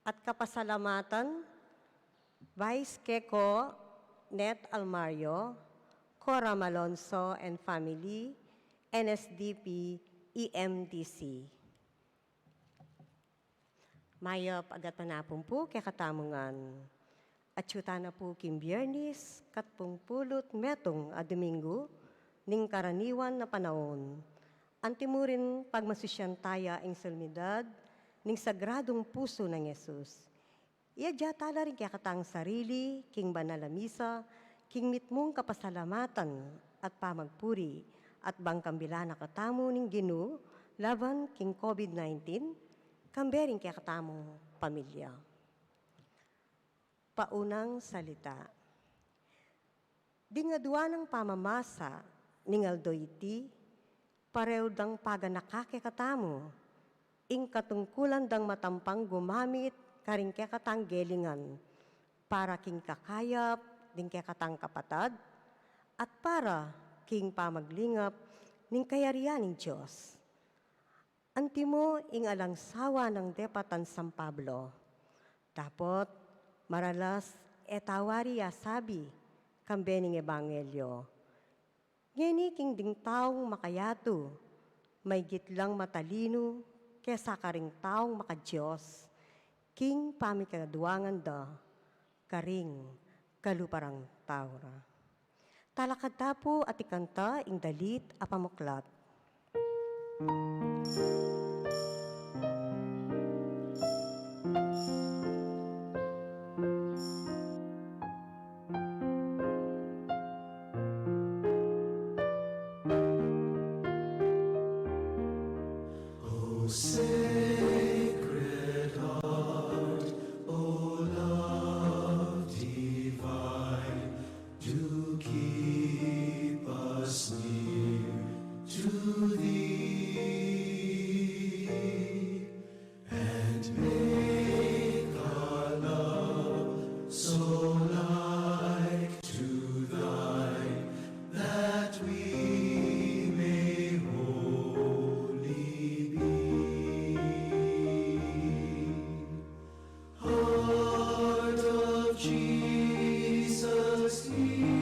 at kapasalamatan, Vice Keko Net Almario, Cora Malonzo and family, N S D P E M D C. Mayap a gatpanapun pu kekatamu ngan. Atyu tana pu king Biyernes, katpung pulu't metung a Dominggu ning karaniwan a panaun. Antimurin pagmasusian taya ing solemnidad ning Sagradung Pusu nang Jesus. Iadya tala ring kekatang sarili king banal a misa, king mitmung kapasalamatan at pamagpuri, at bang kambilan na katamu ning Ginu laban king COVID nineteen, kambe ring kekatamung pamilya. Paunang salita. Ding aduan a pamamasa ning aldo iti, pareho dang paganaka kekatamu ing katungkulan dang matampang gumamit karing kekatang gelingan para king kakayap ding kekatang kapatad at para king pamaglingap ning kayarian ning Dios. Antimo ing alang sawa nang depatan San Pablo. Dapot, maralas e ta wari asabi kambe ning ebanghelyo. Ngeni king ding taung makayatu, maigit lang matalinu kesa karing taung makaDios, king pamikaduangan da karing kalupa rang tau ra. Talakad ta pu at ikanta ing dalit a pamuklat. O Sacred Heart, O Love Divine, do keep us near to Thee, and make our love so like to Thine that we may holy be. Heart of Jesus, hear.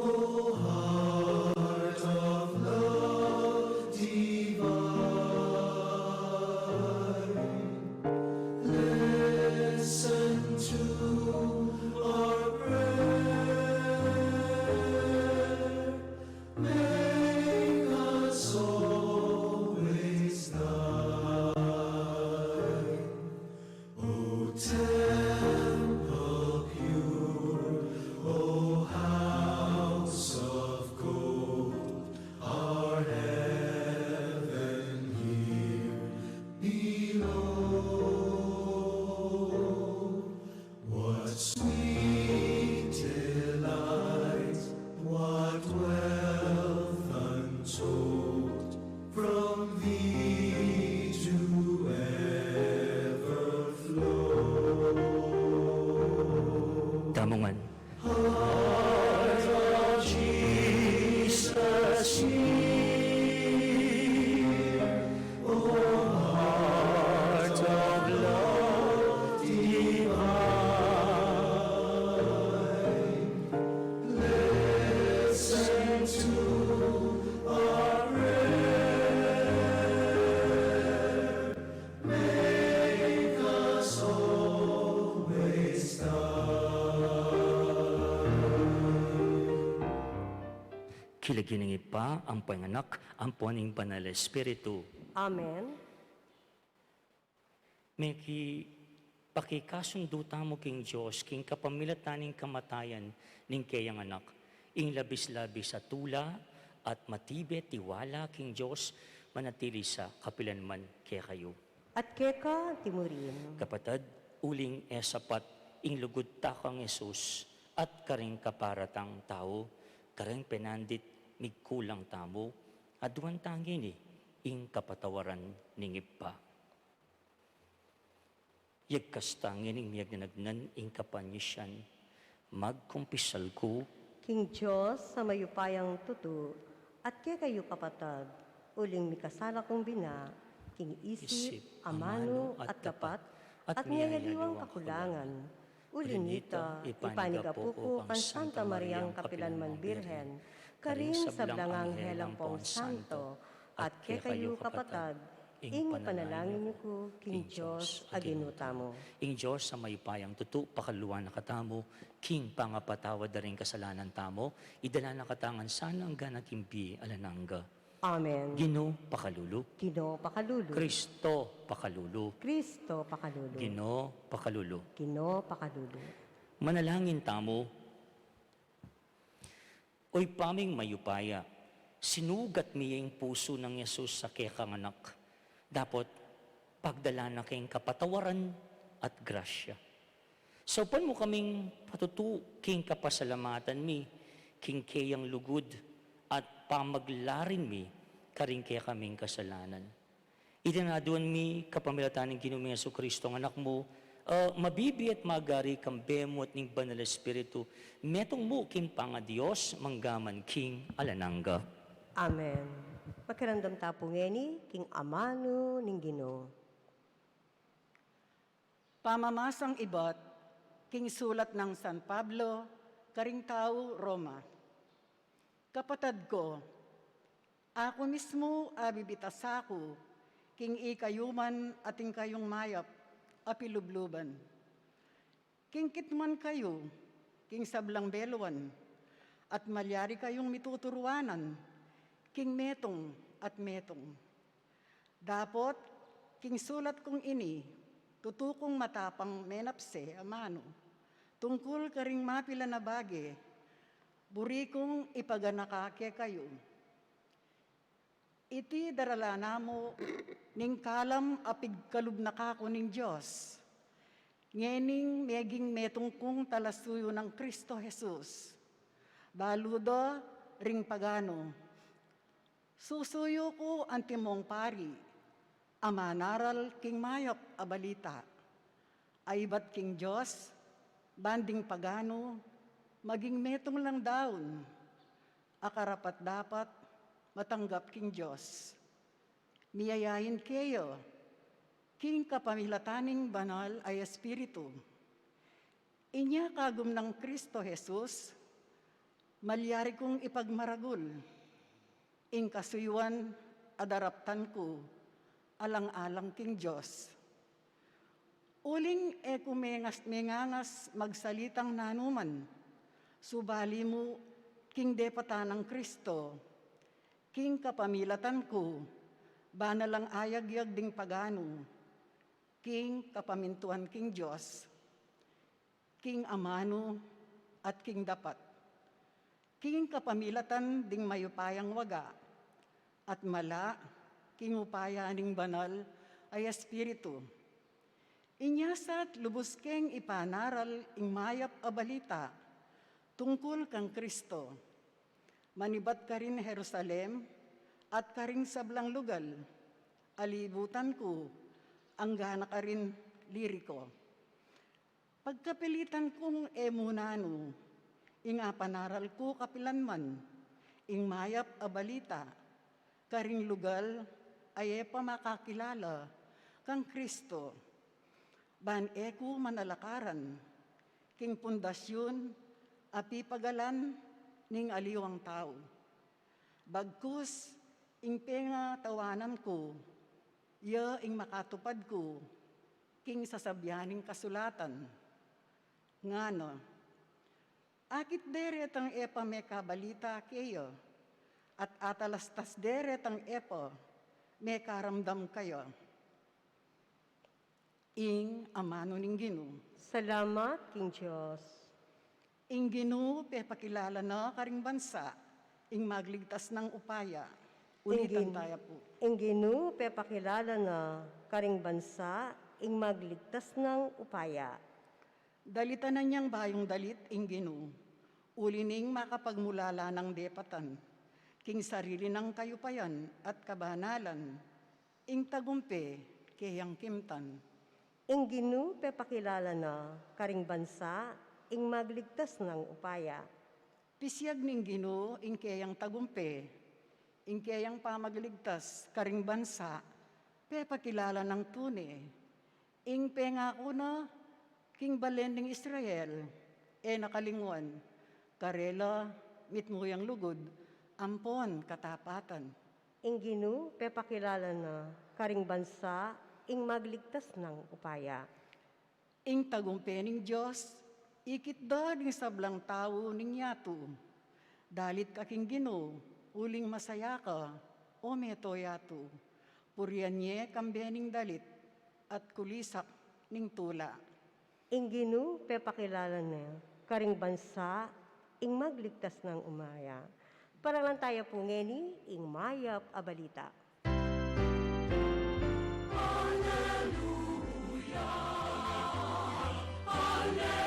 O heart of love divine, listen to our prayer. Make us always Thine. O temple pure, O house of gold, our heaven here below. Kamungan. Heart of Jesus, hear, O heart of love divine, listen to our prayer. Make us always thine. King lagyu ning Ibpa, ampo ning Anak, ampo ning Banal a Espiritu. Amen. Meki pakikasundu tamu king Dios, king kapamilatan ning kamatayan ning keyang Anak, ing labis-labis a tula at matibe tiwala king Dios, manatili sa kapilan man kekayu. At keka antimurin. Kapatad, uling e sapat ing lugud ta kang Jesus at karing kapara tang tau, kareng penandit migkulang tamu, aduan ta ngeni ing kapatawaran ning Ibpa. Yagkas ta ngening miyagnanagnan ing kapanyisian, magkumpisal ku king Dios a mayupayang tutu, at kekayu kapatad, uling mikasala kung bina, king isip, isip, amanu, amanu, at at dapat, dapat, at at miyayaliwang miyayaliwang kakulangan. Kakulangan. Uli nita, ipanigapu ku kang Santa Mariang kapilan man Birhen, karing sablang anghel ampong santo, at kekayu kapatad, ing ipanalangin yu ku king Dios a Ginu tamu. Ing Dios a mayupayang tutu, pakaluluan na katamu king pangapatawad da ring kasalanan tamu, idala na katamu ngan sana anggang bie alang angga. Amen. Ginu, pakalulu. Ginu, pakalulu. Kristo, pakalulu. Kristo, pakalulu. Ginu, pakalulu. Ginu, pakalulu. Manalangin tamu. O Ibpa ming mayupaya, sinugat mi ing pusu nang Jesus a kekang Anak. Dapot pagdalan na keng kapatawaran at grasya. Saupan mu kaming patutu king kapasalamatan mi king keyang lugud at pamaglarin mi karing kekaming kasalanan. Iti aduan mi kapamilatan ning Ginu ming Jesucristo, a Anak mu, a mabibie at magari kambe mu at ning Banal a Espiritu, metung mu king pangaDios, mangga man king alang angga. Amen. Pakiramdam ta pu ngeni king amanu ning Ginu. Pamamasang ibat king sulat nang San Pablo karing tau Roma. Kapatad ku, aku mismu a bibitasa ku king ikayu man at ing kayung mayap a pilubluban. King kitmuan kayu king sablang beluan, at malyari kayung mituturuanan king metung at metung. Dapot king sulat kung ini, tutu kung matapang menapse amanu tungkul karing mapilan a bage, buri kung ipaganaka kekayu. Iti daralan na mu ning kalam a pigkalub na kaku ning Dios, ngening meging metung kung talasuyu nang Cristo Jesus, balu da ring paganu. Susuyu ku antimong pari a manaral king mayap a balita a ibat king Dios, ban ding paganu maging metung lang daun a karapat-dapat matanggap king Dios. Miyayain keya king kapamilatan ning Banal a Espiritu. Inya kagum nang Cristo Jesus, malyari kung ipagmaragul ing kasuyuan a daraptan ku alang-alang king Dios. Uling e ku mengas-, mengangas magsalitang nanuman, subali mu king depatan nang Cristo, king kapamilatan ku, bana lang ayagyag ding paganu king kapamintuan king Dios, king amanu at king dapat, king kapamilatan ding mayupayang waga, at mala king upaya ning Banal a Espiritu. Inya sa lubus keng ipanaral ing mayap a balita tungkul kang Cristo, manibat karin Jerusalem at karing sablang lugal a libutan ku, anggana karin Lirico. Pagkapilitan kung e mu nanu ing apanaral ku kapilanman ing mayap a balita karing lugal a e pa makakilala kang Kristo, ban e ku manalakaran king pundasyun a pipagalan ning aliwang tau. Bagkus ing pengatawanan ku, ya ing makatupad ku king sasabyan ning kasulatan. Ngana, akit deretang e pa mekabalita keya, at atalastas deretang e pa mekaramdam keya. Ing amanu ning Ginu. Salamat king Dios. Ing Ginu pepakilala na karing bansa ing magligtas nang upaya. Ulitan taya pu. Ing Ginu pepakilala na karing bansa ing magligtas nang upaya. Dalitan na niyang bayung dalit ing Ginu, uli ning makapagmulala nang depatan king sarili nang kayupayan at kabanalan, ing tagumpe keyang kimtan. Ing Ginu pepakilala na karing bansa ing magligtas nang upaya. Pisiyag ning Ginu ing keyang tagumpe, ing keyang pamagligtas karing bansa, pepakilala nang tune. Ing pengaku na king balen ning Israel, e na kalingwan, karela mitmu yang lugud ampon katapatan. Ing Ginu pepakilala na karing bansa ing magligtas nang upaya. Ing tagumpe ning Dios ikit da ding sablang tau ning yatu. Dalit ka king Ginu, uling masaya ka, o meto yatu. Purian ye kambe ning dalit at kulisak ning tula. Ing Ginu pepakilala na karing bansa ing magligtas nang upaya. Paralan taya pu ngeni ing mayap a balita. Aleluya,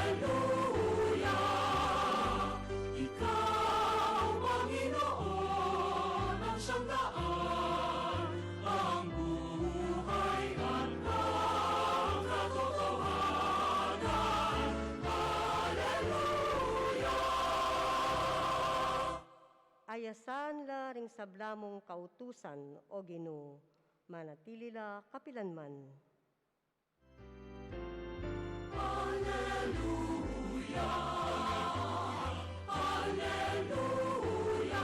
aleluya. Ikaw, Panginoon, ang sangkaan, ang buhay at ang katotohanan. Aleluya! Ayasan la ring sabla mung kautusan, O Ginu, manatili la kapilanman. Aleluya, aleluya.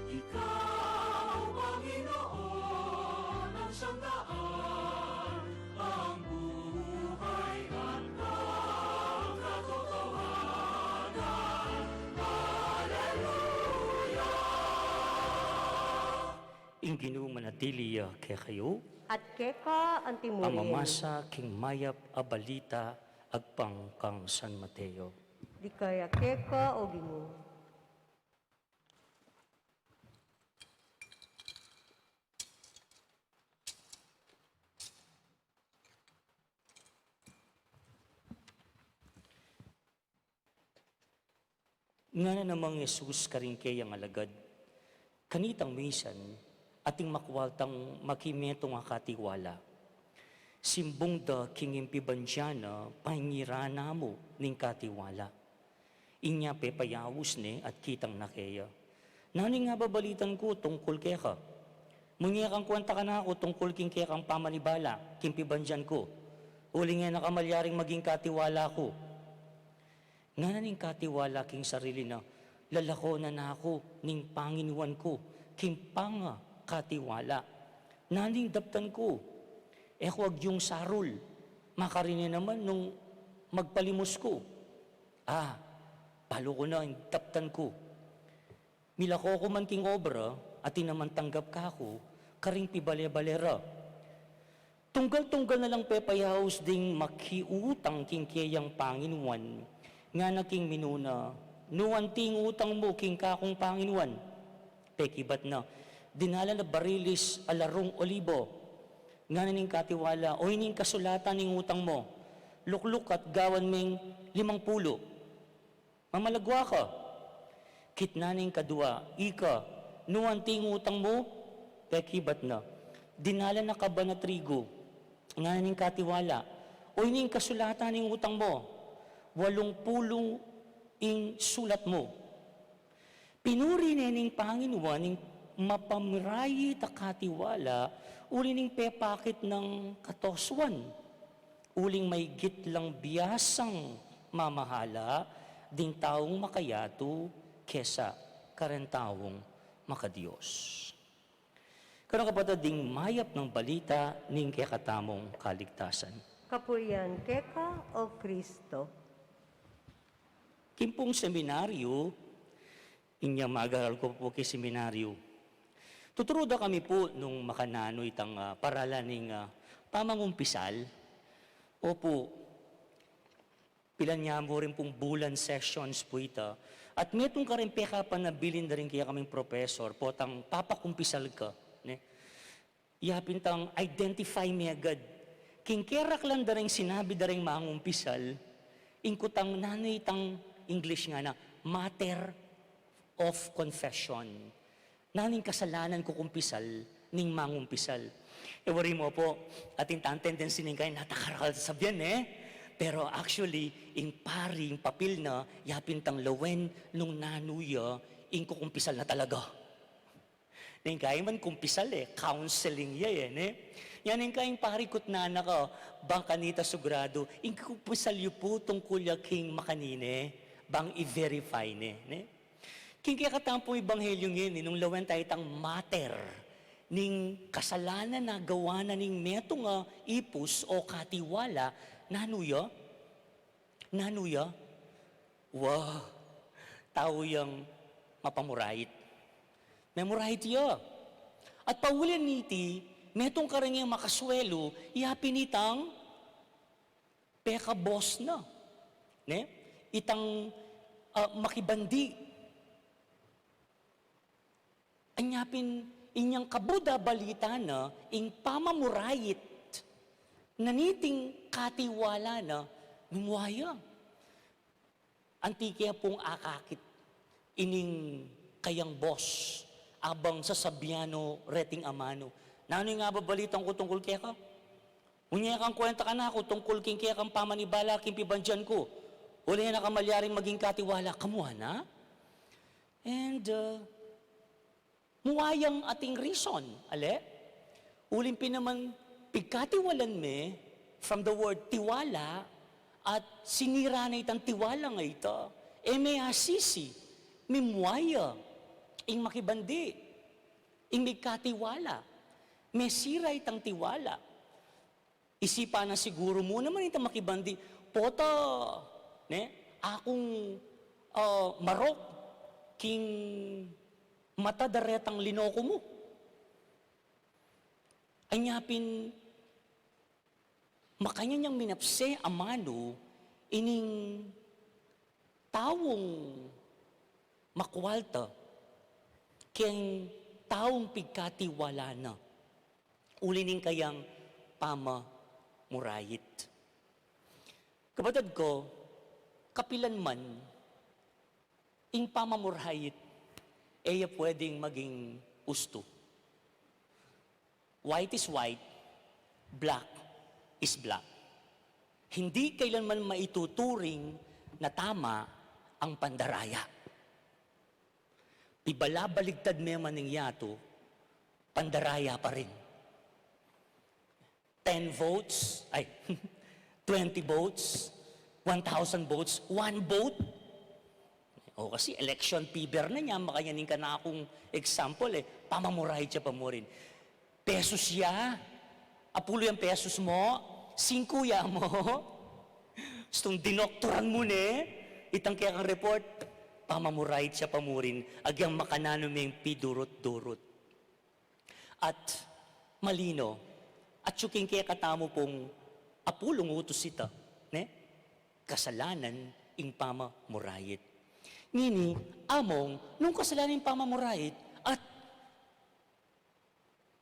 Ikaw, Panginoon, ang sangkaan, ang buhay at ang katotohanan. Aleluya! Ing Ginu manatili ya kekayu. At keka antimurin. Pamamasa king mayap a balita agpang kang San Mateo. Ligaya keka, O Ginu. Ngana namang Jesus karing keyang alagad, kanitang misan, ating makwal tang makimetung a katiwala. Simbung da king impibandian na, paingiran na mu ning katiwala. Inya pepayaus ne at kitang na keya. Nanu ing ababalitan ku tungkul keka? Munye kang kwenta kanaku tungkul king kekang pamanibala, king pibandian ku. Uling e na ka malyaring maging katiwala ku. Ngana ning katiwala king sarili na, lalakonan na ku ning panginuan ku king pangakatiwala. Nanu ing daptan ku? E ku agyung sarul. Makarine naman nung magpalimus ku. A, balu ku na ing daptan ku. Milako ku man king obra, atin naman tanggap kaku karing pibale-bale ra. Tunggal-tunggal na lang pepayaus ding makiutang king keyang panginuan. Ngana king minuna, nu anti ing utang mu king kakung panginuan? Pekibat na, dinalan a barilis a larung olibo. Ngana ning katiwala, o ini ing kasulatan ning utang mu, lukluk at gawan meng limang pulu. Mamalagwa ka. Kitnan ning kadua, ika, nu anti ing utang mu? Pekibat na, dinalan a kaban a trigu. Ngana ning katiwala, O ining kasulatan ning utang mu, walung pulu ing sulat mu. Pinuri ne ning Panginoon ing mapamurayit a katiwala, uli ning pepakit nang katosuan, uling maygit lang biasang mamahala ding taung makayatu kesa kareng taung makadios. Kanu kapatad, ding mayap nang balita ning kekatamung kaligtasan. Kapurian keka, O Kristo. King pung seminaryo, inyang magaral ku pu king seminaryo, tuturu da kami pu nung makananu itang, ah, paralan ning, ah, pamangumpisal. Opu, pilan ya mu rin pung bulan sessions pu ita. At metung karing pekapanabilin da ring kekaming professor, potang papakumpisal ka, ne? Ya pin tang identify me agad. King keraklan da ring sinabi da ring mangumpisal, ing kutang nanu itang English ngana, matter of confession. Nanu ing kasalanan kukumpisal ning mangumpisal? E, wari mu pu, atin tang tendency ning kaya natakarakal sabian, e. Pero actually, ing pari, ing papil na, ya pin tang lawen nung nanu ya ing kukumpisal na talaga. Neng kaya man kumpisal, e, counseling ya, e, ne? Yan neng kaya ing pari kutnan na ka, bang kanita suguradu, ing kukumpisal yu pu tungkul ya king makanini, bang i-verify ne, ne? King kekatamu pung ebanghelyo ngeni, nung lawen taya itang matter ning kasalanan a gawa na ning metung a ipus o katiwala, nanu ya? Nanu ya? Wa, tau yang mapamurayit. Memurayit ya. At pauli niti, metung kareng makaswelu, ya pin itang pekabos na, ne? Itang, ah, makibandi. Anya pin inyang kabud a balita na ing pamamurayit na niting katiwala na, mimua ya. Anti ke pung akakit ining kayang bos, abang sasabian no reting amanu, nanu ing ababalitan ku tungkul keka? Unya kang kwenta kanaku tungkul king kekang pamanibala king pibandian ku. Uli na ka malyaring maging katiwala, kamua na? And, uh, mua yang ating reason, ale? Uling pin naman, pigkatiwalan me, from the word tiwala, at sinira na itang tiwala nga ita. E me asisi, mimua ya ing makibandi, ing migkatiwala, mesira itang tiwala. Isipan na siguru mu naman itang makibandi, pota, ne, akung, ah, marok king mata da retang linoku mu. Anya pin, makanyan yang minapse amanu ining taung makwalta keng taung pigkatiwala na. Uli ning kayang pamamurayit. Kapatad ko, kapilan man, ing pamamurayit, e ya pwedeng maging ustu. White is white, black is black. Hindi kailanman maituturing na tama ang pandaraya. Pibalabaligtad me man ing yatu, pandaraya pa rin. Ten votes, ay, twenty votes, one thousand votes, one vote. O, kasi election fever na nya, makanyan ing kanakung example, e, pamamurayit ya pa murin. Pesos ya, apulu yang pesos mu, singku ya mu. Stung dinoktoran mu ne itang kekang report, pamamurayit ya pa murin, agyang makananu meng pidurut-durut. At malino, at king kekatamu pung apulung utus ita, ne? Kasalanan ing pamamurayit. Ngeni, among, nung kasalanan ing pamamurayit, at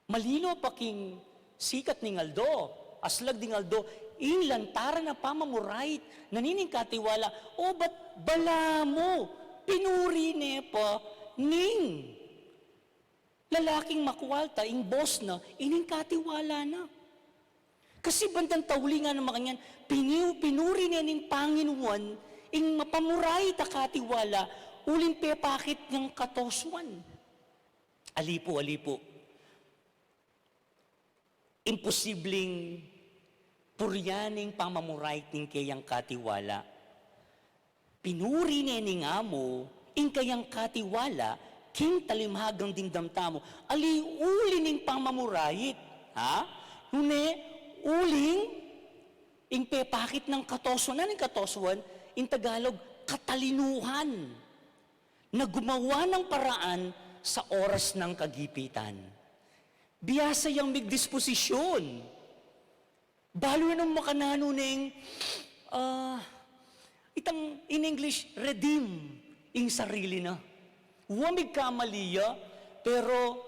malino pa king sikat ning aldo, aslag ding aldo, ing lantaran a pamamurayit na nining katiwala, o bat balamu, pinuri ne pa ning lalaking makwalta, ing boss na, ining katiwala na. Kasi bandang tauli ngana makanyan, piniu-, pinuri ne ning Panginuan ing mapamurait a katiwala uling pepakit neng katosuan. Ali pu, ali pu. Imposibleng purian ing pamamurait ning keyang katiwala. Pinuri ne ning Amu ing kayang katiwala king talimhagang dimdam tamu. Ali uli ning pamamurait, ha? Nune, uling ing pepakit neng katosuan. Nanu ing katosuan? Ing Tagalog, katalinuhan na gumawa ng paraan sa oras ng kagipitan. Biasa yang migdisposisyon. Balu na nung makananu neng, ah, itang in English, redeem ing sarili na. Wa migkamali ya, pero,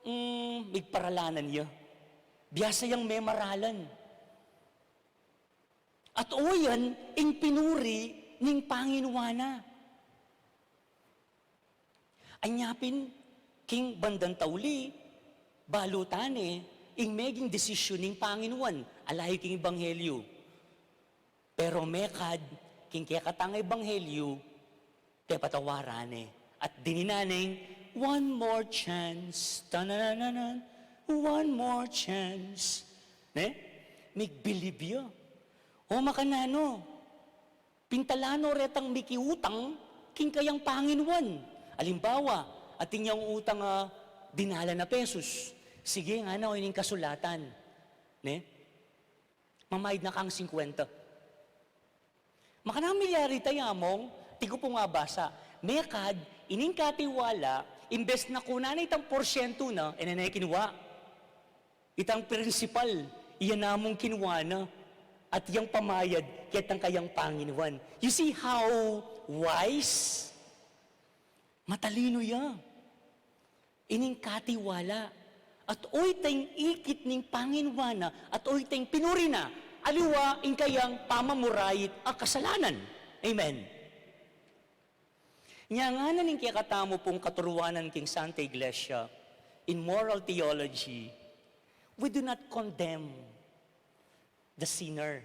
mm, migparalanan ya. Biasa yang memaralan. At o yan, ing pinuri ning Panginuan na. Anya pin, king bandang tauli, balu tane, ing meging desisyon ning Panginuan, ala yu king ebanghelyu. Pero mekad, king kekatang ebanghelyu, pepatawaran ne. At dinan neng, one more chance, tanananan, one more chance. Ne? Migbilib ya. O makananu, pintalan no retang mikiutang king kayang Panginuan. Alimbawa, atin yang utang, ah, dinalan a pesos. Sige, ngana, o ining kasulatan. Ne? Mamayad na kang singkwenta. Makananu milyari taya mung, tiku pung abasa. Mekad, ining katiwala, imbes na kunan na itang porsyentu na, e na ne kinua. Itang prinsipal, iya namung kinua na, at yang pamayad, ketang kayang Panginuan. You see how wise? Matalinu ya. Ining katiwala. At o itang ikit ning Panginuan na, at o itang pinuri na, aliwa ing kayang pamamurait a kasalanan. Amen. Nya ngana ning kekatamu pung katuruanan king Santa Iglesia, in moral theology, we do not condemn the sinner.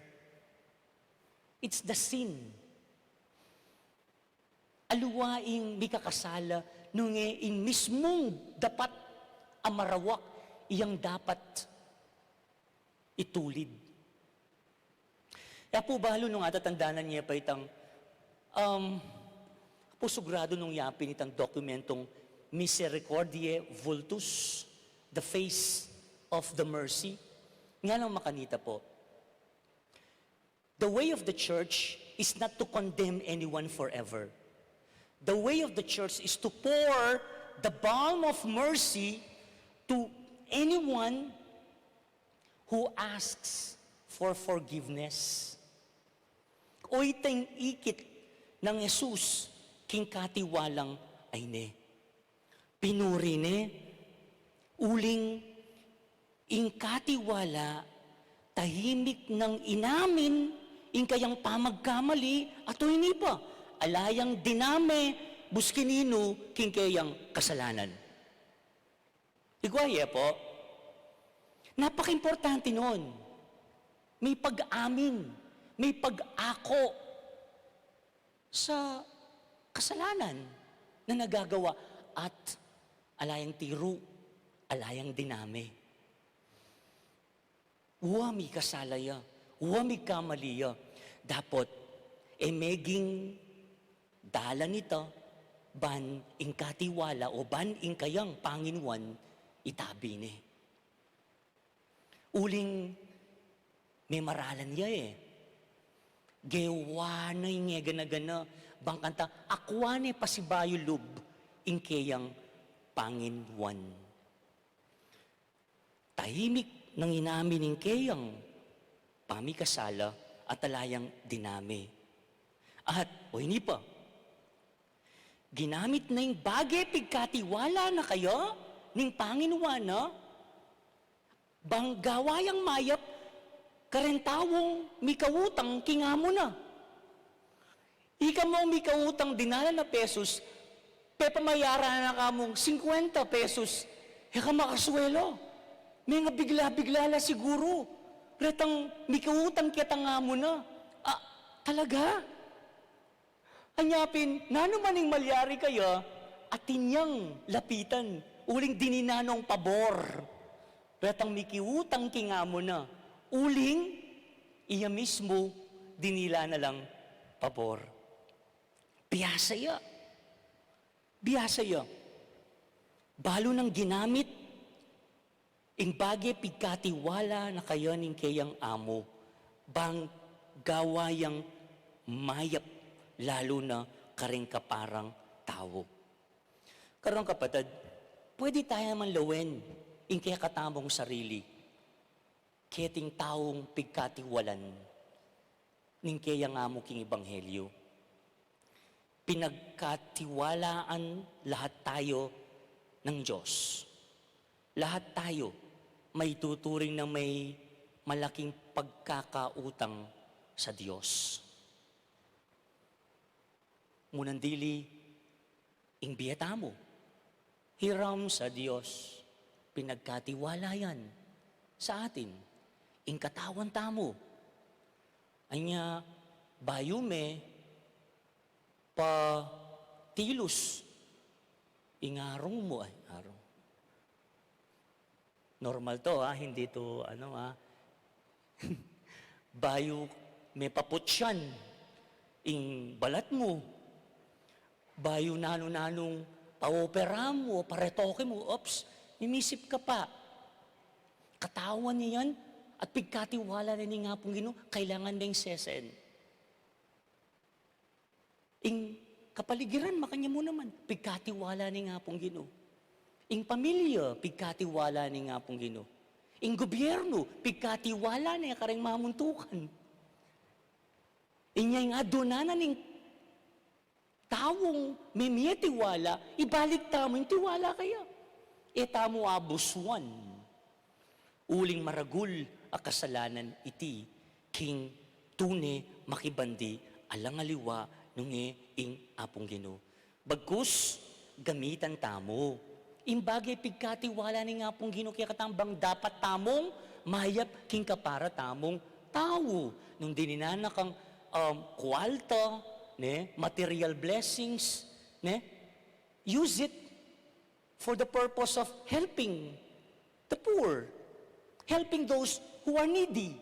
It's the sin. Aliwa ing mikakasala, nune ing mismung dapat a marawak, iyang dapat itulid. E pu balu nung atatandanan ye pa itang, um, pu sugradu nung yapin itang dokumentong Misericordiae Vultus, the face of the mercy. Nganang makanita pu. The way of the church is not to condemn anyone forever. The way of the church is to pour the balm of mercy to anyone who asks for forgiveness. O itang ikit nang Jesus king katiwalang ayni. Pinuri ne, uling ing katiwala, tahimik nang inamin ing kayang pamagkamali, at o ini pa, ala yang diname, buskininu king keyang kasalanan. Igwa ye pu, napakaimportante nun. May pag-amin, may pag-ako sa kasalanan na nagagawa at ala yang tiru, ala yang diname. Wa mikasala ya, wa mikamali ya. Dapot, e meging dalan ita, ban ing katiwala o ban ing kayang Panginuan itabi ne. Uling memaralan ya e. Gewa na ing e gana-gana, bang kanta, akwa ne pasibayu lub ing keyang Panginuan. Tahimik nang inamin ing keyang pamikasala at ala yang diname. At, o ini pa, ginamit na ing bage pigkatiwala na kaya ning Panginuan na, bang gawa yang mayap kareng taung mikautang king amu na. Ika mung mikautang dinalan a pesos, pepamayaran na ka mung singkwenta pesos, e ka makasuelo. Mengabigla-bigla la siguru. Retang mikiutang ketang amu na. Ah, talaga? Anya pin, nanu man ing malyari kaya, atin yang lapitan, uling dininan nong pabor. Retang mikiutang king amu na, uling iya mismu dinila na lang pabor. Biasa ya. Biasa ya. Balu nang ginamit ing bage pigkatiwala na kaya ning keyang amu, bang gawa yang mayap, lalu na kareng kaparang tau. Karong kapatad, pwede taya man lawen ing kekatamung sarili keting taung pigkatiwalan ning keyang amu king ebanghelyo. Pinagkatiwalaan lahat tayo ng Diyos. Lahat tayo maituturing na may malaking pagkakautang sa Diyos. Munang dili ing bie tamu, hiram sa Dios, pinagkatiwala yan sa atin, ing katawan tamu. Anya, bayu me patilus ing arung mu, ay, arung. Normal to, ha? Hindi to, ano, ha? Bayu me paputyan ing balat mu, bayu nanu-nanung paopera mu o paretoke mu, oops, mimisip ka pa. Katawan ne yan, at pigkatiwala ne ning Apung Ginu, kailangan neng sesen. Ing kapaligiran, makanyan mu naman, pigkatiwala ne ning Apung Ginu. Ing pamilya, pigkatiwala ne ning Apung Ginu. Ing gobyerno, pigkatiwala ne kareng mamuntukan. Inya ing adunan na ning taung mimie tiwala, ibalik tamu ing tiwala kaya. E tamu abusuan. Uling maragul a kasalanan iti king tune makibandi alang aliwa nung e ing Apung Ginu. Bagkus, gamitan tamu ing bage pigkatiwala ning Apung Ginu kekatamu bang dapat tamung mayap king kapara tamung tau. Nung dininan na kang, um, kualta, ne, material blessings, ne, use it for the purpose of helping the poor, helping those who are needy.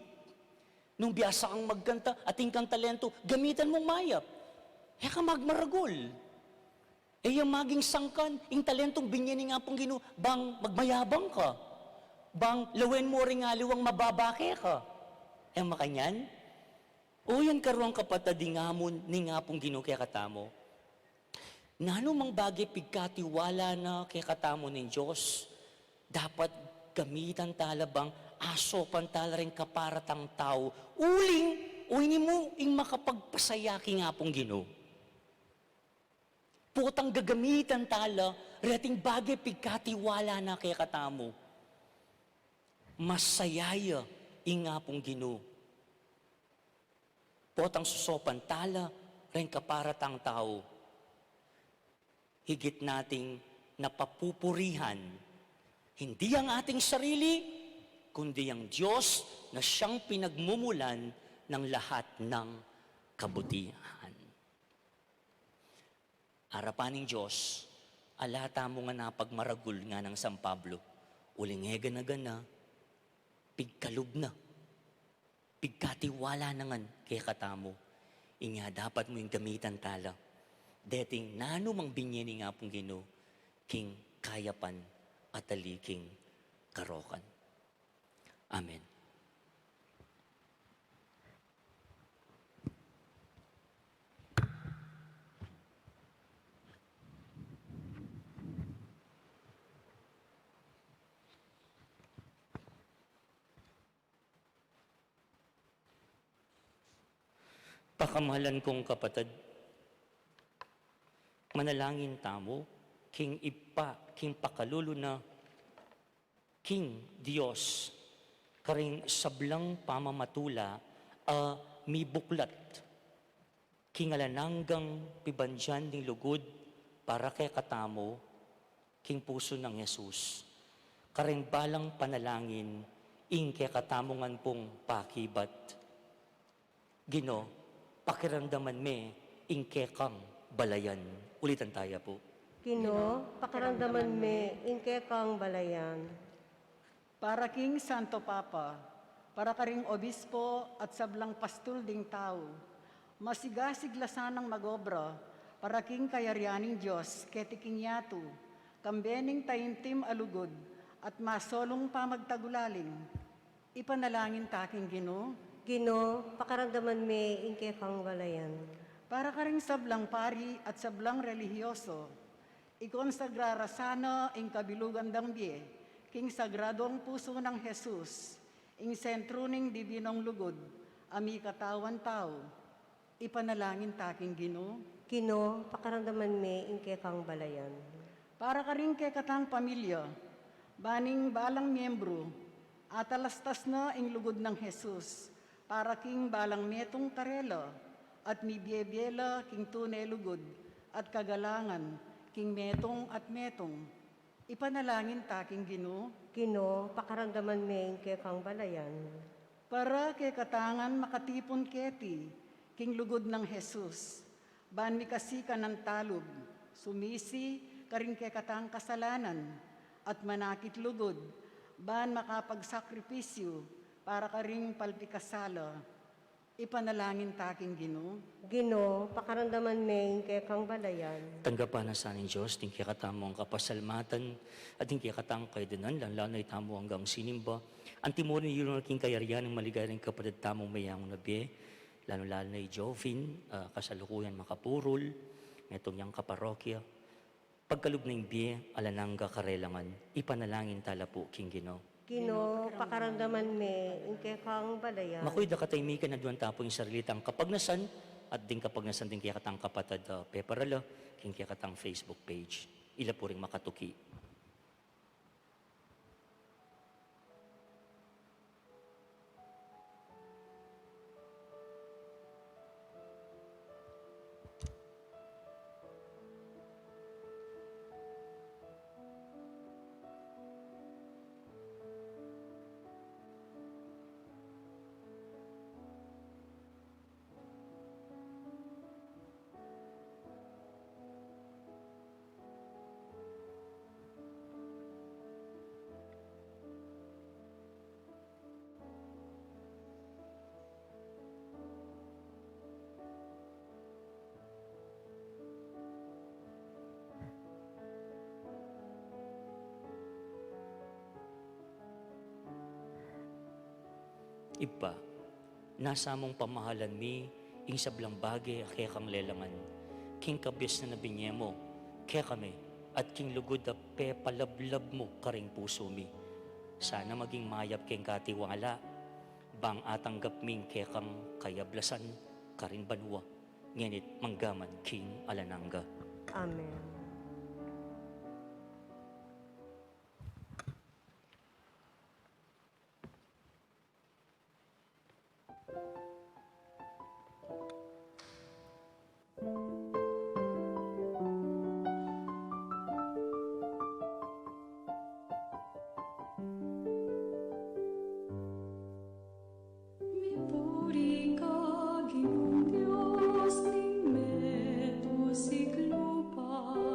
Nung biasa kang magkanta, atin kang talento, gamitan mung mayap. E ka magmaragul. E yang maging sangkan ing talentong binye ning Apung Ginu, bang magmayabang ka, bang lawen mu ring aliwang mababa keka. E makanyan? O yan karuang kapatad, ing amu ning Apung Ginu kekatamu. Nanu mang bage pigkatiwala na kekatamu ning Dios, dapat gamitan tala bang asopan tala ring kapara tang tau, uling o ini mu ing makapagpasaya king Apung Ginu. Potang gagamitan tala reting bage pigkatiwala na kekatamu, masaya ya ing Apung Ginu. Potang sosopan tala ring kapara tang tau, higit nating napapupurihan, hindi ang ating sarili, kundi ang Diyos na siyang pinagmumulan ng lahat ng kabutihan. Arapan ning Dios, ala tamu ngan apagmaragul, nganang San Pablo, uling e gana-gana, pigkalub na, pigkatiwala na ngan kekatamu. Inya dapat mu ing gamitan tala deting nanu mang binye ning Apung Ginu king kayapan at ali king karokan. Amen. Pakamalan kong kapatad, manalangin tamu king Ibpa, king pakalulu na, king Dios, karing sablang pamamatula a mibuklat king alananggang pibandian ning lugud para kekatamu king pusu nang Jesus. Karing balang panalangin, Ing kekatamung pung pakibat. Ginu, pakiramdaman me ing kekang balayan. Ulitan taya pu. Ginu, pakiramdaman me ing kekang balayan. Para king Santo Papa, para karing obispo at sablang pastul ding tau, masigasig la sanang magobra para king kayarian ning Dios keti king yatu, kambe ning taimtim a lugud at masolung pamagtagulaling. Ipanalangin ta king Ginu. Ginu, pakiramdaman me ing kekang balayan. Para karing sablang pari at sablang relihiyoso, ikonsagra ra sana ing kabilugan dang bie king sagradong pusu nang Jesus, ing sentru ning dibinong lugud a mikatawan tau. Ipanalangin ta king Ginu. Ginu, pakiramdaman me ing kekang balayan. Para karing kekatang pamilya, ban ing balang miembru atalastas na ing lugud nang Jesus para king balang metung karela, at mibiebie la king tune lugud at kagalangan king metung at metung. Ipanalangin ta king Ginu. Ginu, pakiramdaman me ing kekang balayan. Para kekatang makatipun keti king lugud nang Jesus, ban mikasikan a talub, sumisi karing kekatang kasalanan, at manakit lugud, ban makapagsakripisyu para karing palpikasala. Ipanalangin ta king Ginu. Ginu, pakiramdaman me ing kekang balayan. Tanggapan na sa ning Dios ding kekatamung kapasalamatan at ding kekatang kaydunan, lalu-lalu na itamu anggang sinimba. Antimo rin ing yulung na king kayarian ning maligayang kapatad tamung meyangu na bie, lalu-lalu na i Jovin, ah, kasalukuyan makapurul, metung yang kaparokya. Pagkalub na ing bie alang angga karelang ngan, ipanalangin ta la pu king Ginu. Ginu, pakiramdaman me ing kekang balayan. Makuya da katahimikan, aduan ta pu ing sarili tang kapagnasan at ding kapagnasan ding kekatang kapatad, ah, peparala king kekatang Facebook page. Ila pu ring makatuki. Ibpa, nasa mung pamahalan mi ing sablang bage a kekang lelangan, king kabiasnan a binie mu kekami, at king lugud a pepalablab mu karing pusu mi. Sana maging mayap keng katiwala, bang atanggap mi ing kekang kayablasan karing banua, ngeni't manggaman king alang angga. Amen. Mipuri ka, Ginung Dios ning meto sikluban.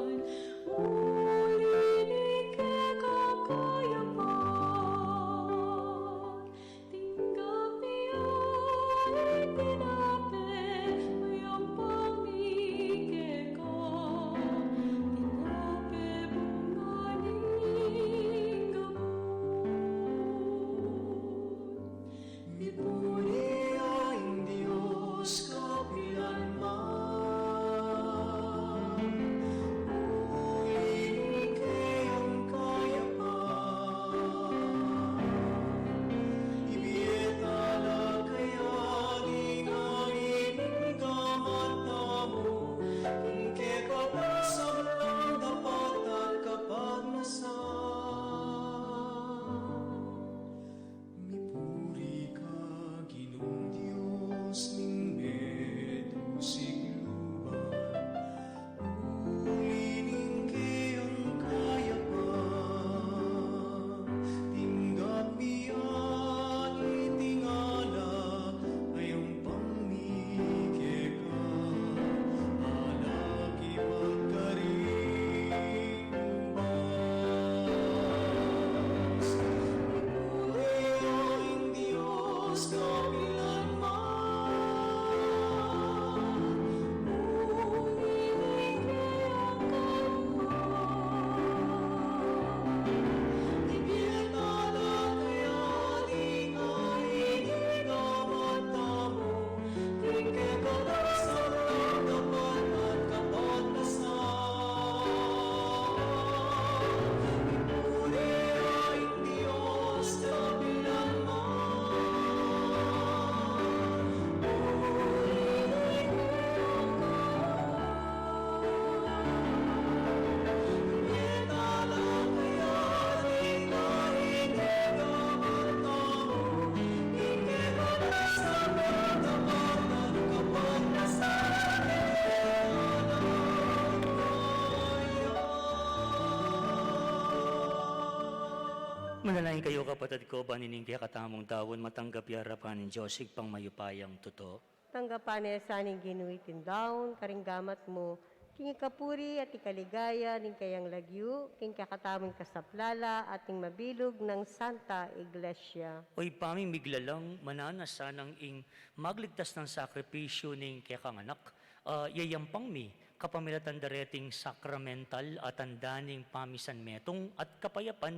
Manalangin kayu, kapatad ku, ban ining kekatamung daun matanggap ya arapan ning Dios Ibpang mayupayang tutu. Tanggapan na sa ning Ginu iting daun karing gamat mu, king ikapuri at ikaligaya ning kayang lagyu, king kekatamung kasaplalan at ning mabilug nang Santa Iglesia. O Ibpa mi miglalang, mananu na sanang ing magligtas nang sakripisyu ning kekang Anak, a yayampang mi, kapamilatan da reting sakramental a tanda ning pamisanmetung at kapayapan,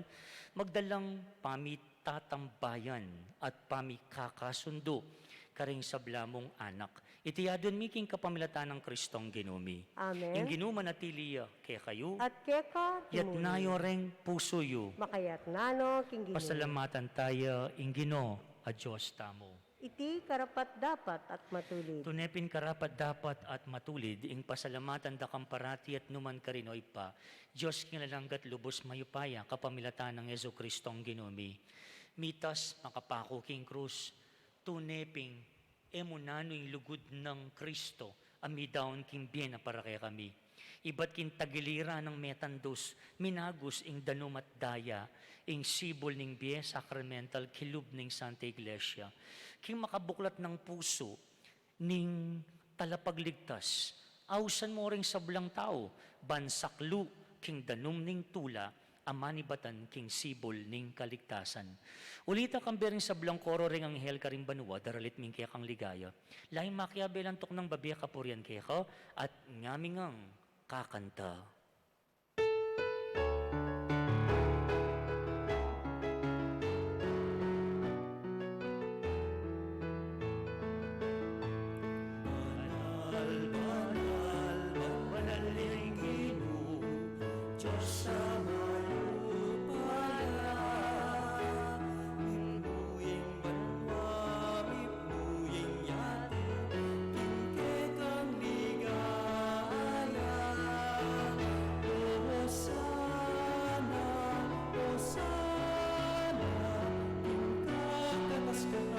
magdalang pamitatambayan at pamikakasundu karing sabla mung anak. Iti adwan mi king kapamilatan nang Kristong Ginu mi. Amen. Ing Ginu manatili ya kekayu. At keka mu rin. Yatna yu reng pusu yu. Makayatna no king Ginu. Pasalamatan taya ing Ginu a Dios tamu. Iti karapat-dapat at matulid. Tune pin karapat-dapat at matulid ing pasalamatan da kang parati at numan karin, O Ibpa, Dios king alang angga at lubus mayupaya, kapamilatan nang Jesukristong Ginu mi. Mitas makapaku king krus, tune pin e mu nanu ing lugud nang Kristo a midaun king bie na para kekami. Ibat king tagiliran nang metandus, minagus ing danum at daya, ing sibul ning bie sakramental kilub ning Santa Iglesia. King makabuklat nang pusu ning Talapagligtas, ausan mu ring sablang tau ban saklu king danum ning tula a manibatan king sibul ning kaligtasan. Ulita kambe ring sablang koro ring anghel karing banua, daralit mi ing kekang ligaya. Lain makiabe lantuk nang babie kapurian keka, at ngami ngang kakanta. Banal, banal, banal ing Ginu, Dios a mayupaya, mipnu ing banua, mipnu ing yatu, king kekang ligaya. Hosana, Hosana, king kakatas-katasan.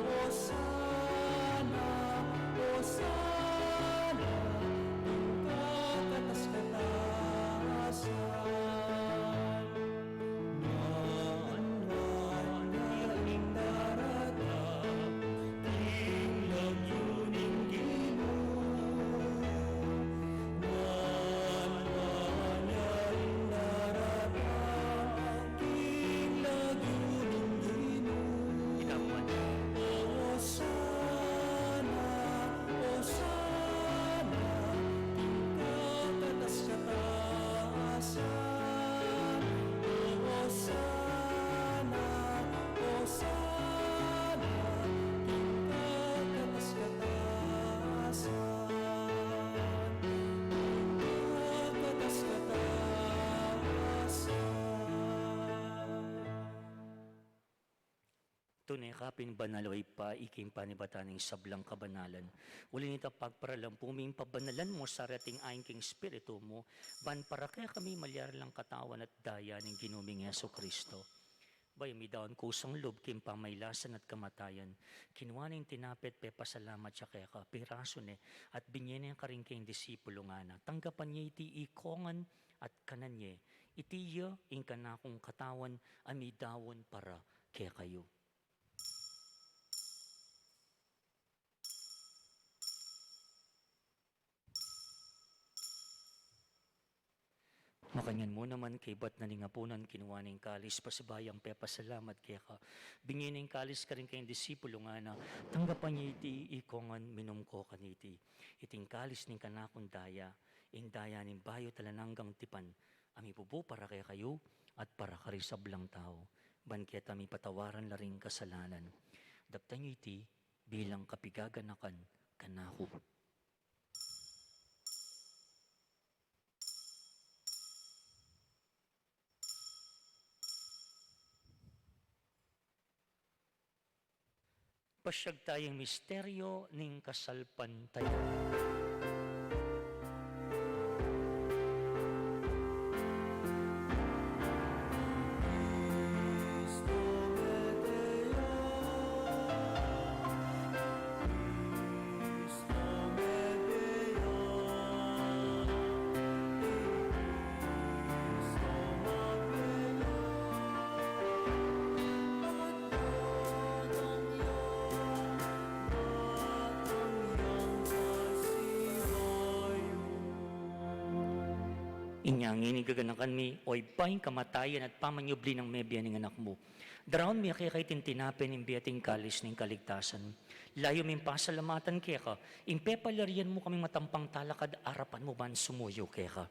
Hosana, Hosana, king kakatas-katasan. Ngan, ngan, ngan ing daratang king lagyu ning Ginu. Ngan, ngan ing daratang king lagyu ning Ginu. Hosana, Hosana, king kakatas-katasan. Hosana, Hosana, king kakatas-katasan. King kakatas-katasan. Tune ka pin banal, O Ibpa, ika ing panibatan ning sablang kabanalan. Uli na nita, pagparalan pu mi ing pabanalan mu sa reting ain king Espiritu mu, ban para kekami malyari lang katawan at daya ning Ginu ming Jesucristo. Bayu midaun kusang lub king pamailasan at kamatayan, kinua ne ing tinape at pepasalamat ya keka, pirasu ne, at binie ne karing kayang disipulu, ngana: Tanggapan ye iti ikongan at kanan ye, iti ya ing kanakung katawan a midaun para kekayu. Makanyan mu naman, kaybat na ning apunan, kinua ne ing kalis, pasibayu yang pepasalamat keka, binie ne ing kalis karing kayang disipulu, ngana: Tanggapan ye iti ikongan, minum ko kaniti. Iti ing kalis ning kanakung daya, ing daya ning bayu at alang anggang tipan, a mibubu para kekayu at para karing sablang tau, ban keta mipatawaran la ring kasalanan. Daptan yu iti bilang kapigaganakan kanaku. Pasiag taya ing misteryu ning kasalpantayanan. Inya ngeni gaganakan mi, o Ibpa, ing kamatayan at pamanyubli nang mebie ning Anak mu. Daraun mi keka iting tinape ning bie at ing kalis ning kaligtasan. Layun ming pasalamatan keka ing pepalyarian mu kaming matampang talakad arapan mu ban sumuyu keka.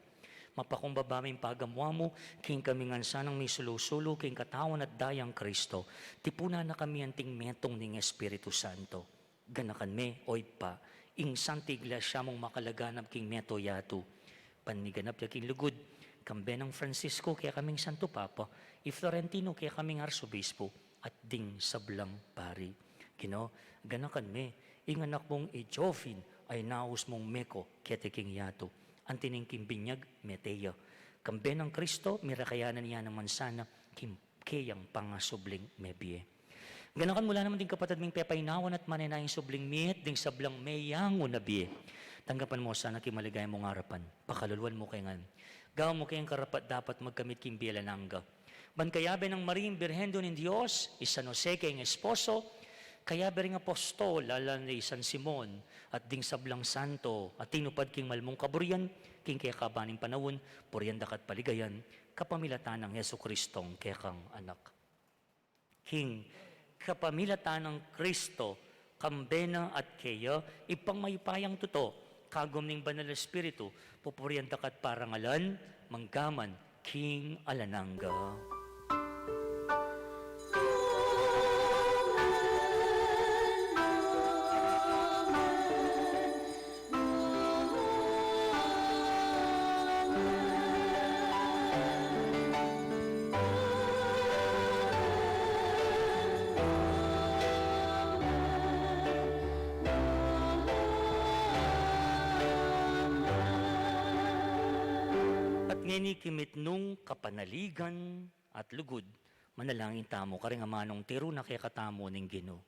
Mapakumbaba ming pagamu-amu king kaming ngan sanang misulu-sulu king katawan at dayang Kristo. Tipunan na kami anting metung ning Espiritu Santo. Ganakan me, o Ibpa, ing Santa Iglesia mung makalaganap king meto yatu. Paniganap ya king lugud, kambe nang Francisco kekaming Santo Papa, i Florentino kekaming Arsobispo, at ding sablang pari. Ginu, ganakan me, ing anak mung i Jovin, a inaus mung meko keti king yatu. Anti ning king binyag, mete ya. Kambe nang Kristo, mirakayanan ya naman sana king keyang pangasubling mebie. Ganakan mu la naman ding kapatad ming pepainawan at manenayang subling miet ding sablang meyangu na bie. Tanggapan mu sana king maligaya mung arapan. Pakaluluan mu ke ngan. Gawan mu keng karapat-dapat magkamit king bie alang angga. Ban kayabe nang Maria ing Birhen Indu ning Dios, i San Jose keng esposo, kayabe ring apostol, ala na i San Simon, at ding sablang santo, a tinupad king mal mung kaburian, king kekaban ning panaun, purian da ka at paligayan, kapamilatan nang Jesucristong kekang Anak. King kapamilatan nang Kristo, kambe na at keya, Ibpang mayupayang tutu, kagum ning Banal Espiritu, pupurian da ka at parangalan, manggaman, king alang angga. At ngeni king mitmung kapanaligan at lugud, manalangin tamu karing amanung tiru na kekatamu ning Ginu.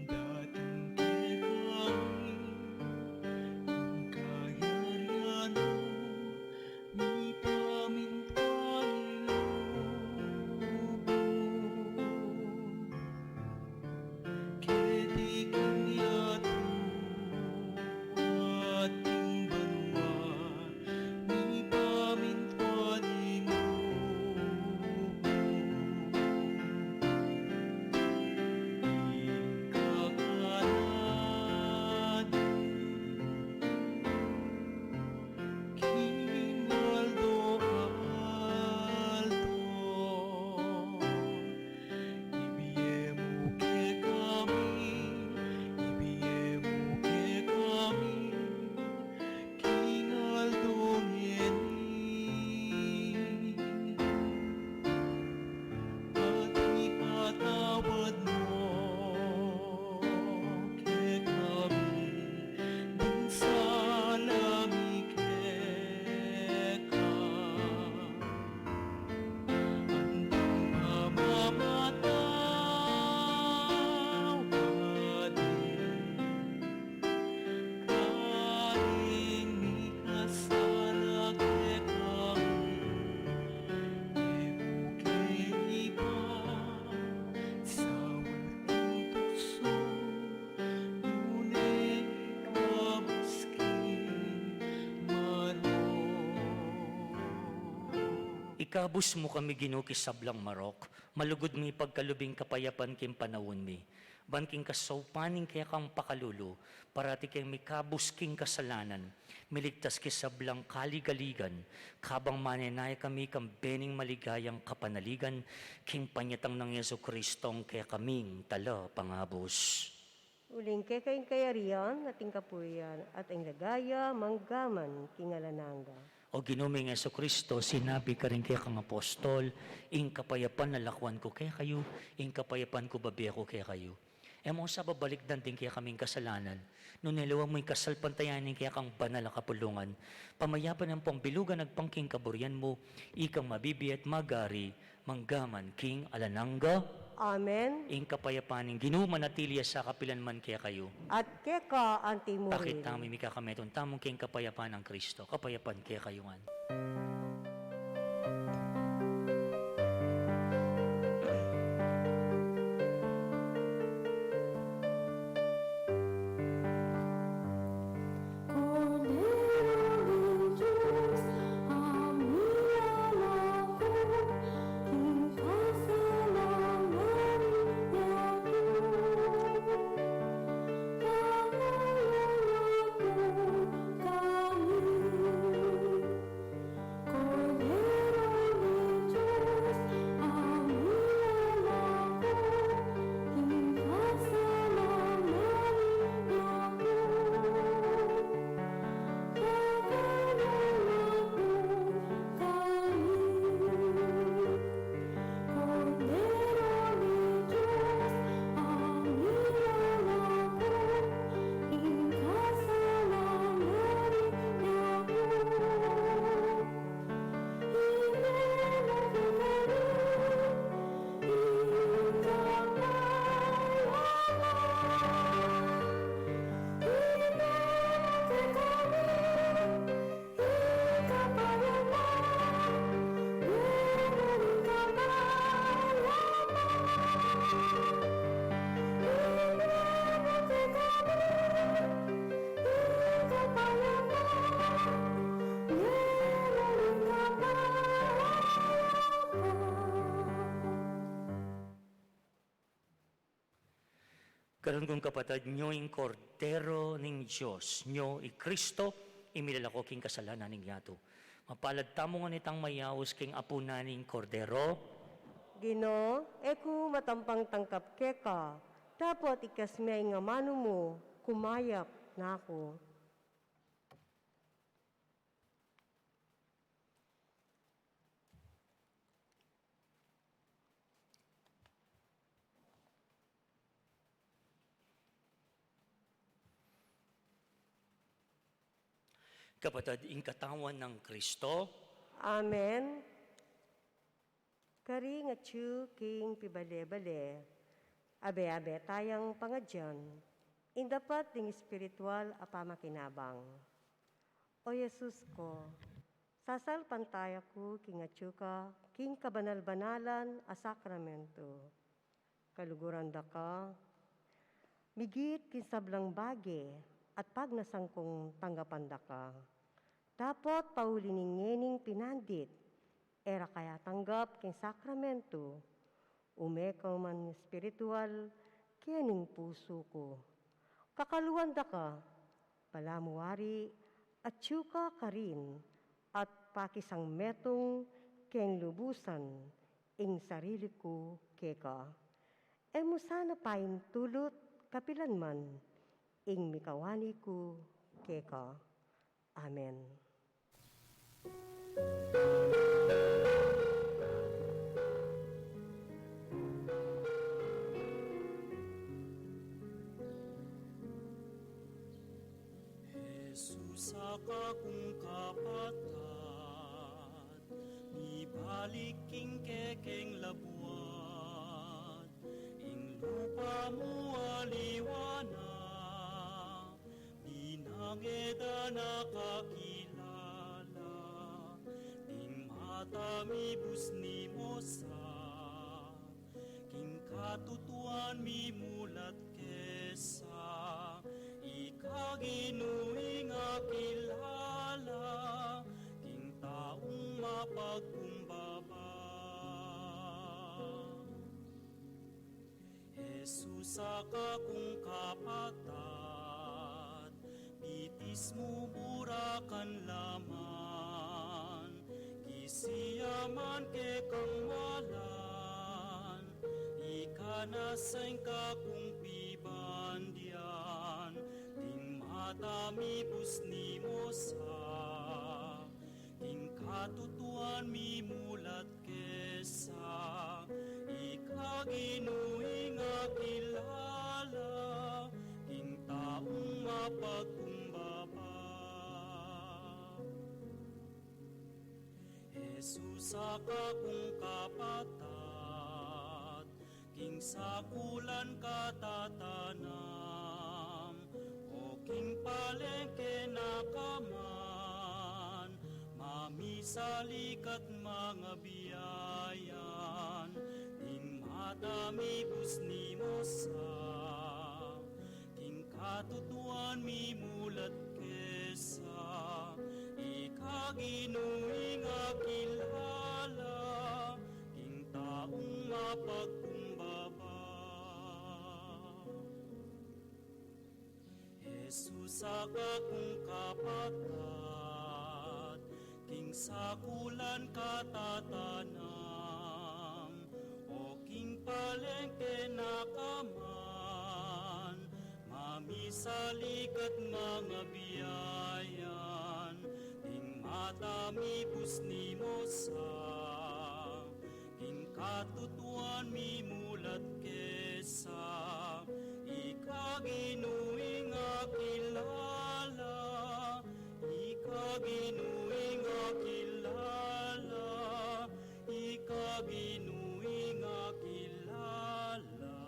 Datang kekami ing kayarian mu, mipamintuan ing lub mu keti king yatu at king banua. Mipamintuan ing lub mu, ing kakanan king aldo-aldo. Ibie mu kekami, ibie mu kekami king aldo ngeni. At ipatawad mu kekami ding sala mi keka, anti ing pamamatawad mi karing mikasala kekami. E mu ke ipasaul king tuksu, nune ikabus king marok. Ikabus mu kami, Ginu, king sablang marok, malugud ming ipagkalub ing kapayapan king panaun mi. Ban king kasaupan ning kekang pakalulu, parati keng mikabus king kasalanan, miligtas king sablang kaligaligan, kabang manenaya kami kambe ning maligayang kapanaligan, king panyatang nang Jesucristong kekaming Talapangabus. Uling keka ing kayarian, at ing kapurian, at ing ligaya, manggaman king alang angga. O Ginu ming Jesucristo, sinabi karing kekang apostol, ing kapayapan lalakwan ku kekayu, ing kapayapan ku bibie ku kekayu. E mu sa babalikdan ding kekaming kasalanan, nune lawan mu ing kasalpantayanan ning kekang banal a kapulungan. Pamayapan ampong bilugan agpang king kaburian mu, ikang mabibie at magari, mangga man king alang angga. Amen. Ing kapayapan ning Ginu manatili ya sa kapilan man kekayu. At keka anti mu rin. Pakit tamu ing mikakametung tamu king kapayapan nang Kristo. Kapayapan kekayu ngan. Kordero ning Dios, a milalako king kasalanan ning yatu. Pangayunan mu kami. Kordero ning Dios, a milalako king kasalanan ning yatu. Pangayunan mu kami. Kordero ning Dios, a milalako king kasalanan ning yatu. Ibie mu kekami ing kapayapan. Ibie mu kekami ing kapayapan. Ibie mu ing kapayapan. Ibie mu kekami ing kapayapan. Ibie mu ing kapayapan. Karin kung kapatad, nyo ing Kordero ning Dios, nyo i Kristo, i milalako king kasalanan ning yatu. Mapalad tamu ngan itang mayaus king apunan ning Kordero. Ginu, e ku matampang tangkap keka, dapot ikasme ing amanu mu, kumayap na ku. Kapatad, ing katawan nang Kristo. Amen. Karing atyu king pibale-bale, abe-abe tayang pangadyan ing dapat ding espiritual a pamakinabang. O Jesus ku, sasalpantaya ku king atyu ka king kabanal-banalan a sakramento. Kaluguran da ka, migit king sablang bage at pagnasan kung tanggapan da ka. Dapot pauli ning ngening pinandit, e ra ka ya tanggap king sakramento, ume ka man espiritual kening pusu ku. Kakaluan da ka, balamu wari, atyu ka karin, at pakisang metung keng lubusan ing sarili ku keka. E mu sana paintulut kapilan man ing mikawani ku keka. Amen. Jesus, a kakung kapatad, mibalik king kekeng labuad, ing lupa mu aliwa na, binange da na kakilala, ding mata mibus ni Mosa, king katutuan mimulat kesa, ika Ginu ing akilala, king taung mapagkumbaba. Jesus, a kakung kapatad, bitis mu burakan la man, kisiaman kekang malan, ika na sa ing kakung pibandian, ding mata mibus ni Mosa, king katutuan mimulat kesa, ika Ginu ing akilala, pagkumbaba. Jesus, a kakung kapatad, king sakulan ka tatanam, o king palengke na ka man, mamisalikat mangabiayan, ing mata mi busni mo sa, king katutuan mi mulat kesa, ika Ginu ing akilala, king taung mapagkumbaba. Jesus, a kakung kapatad, king sakulan ka tatanam, o king palengke na ka man, mamisalikat mangabiayan, ing mata mi busni mo sa, king katutuan mi mulat kesa, ika Ginu ing akilala, ika Ginu ing akilala, ika Ginu ing akilala,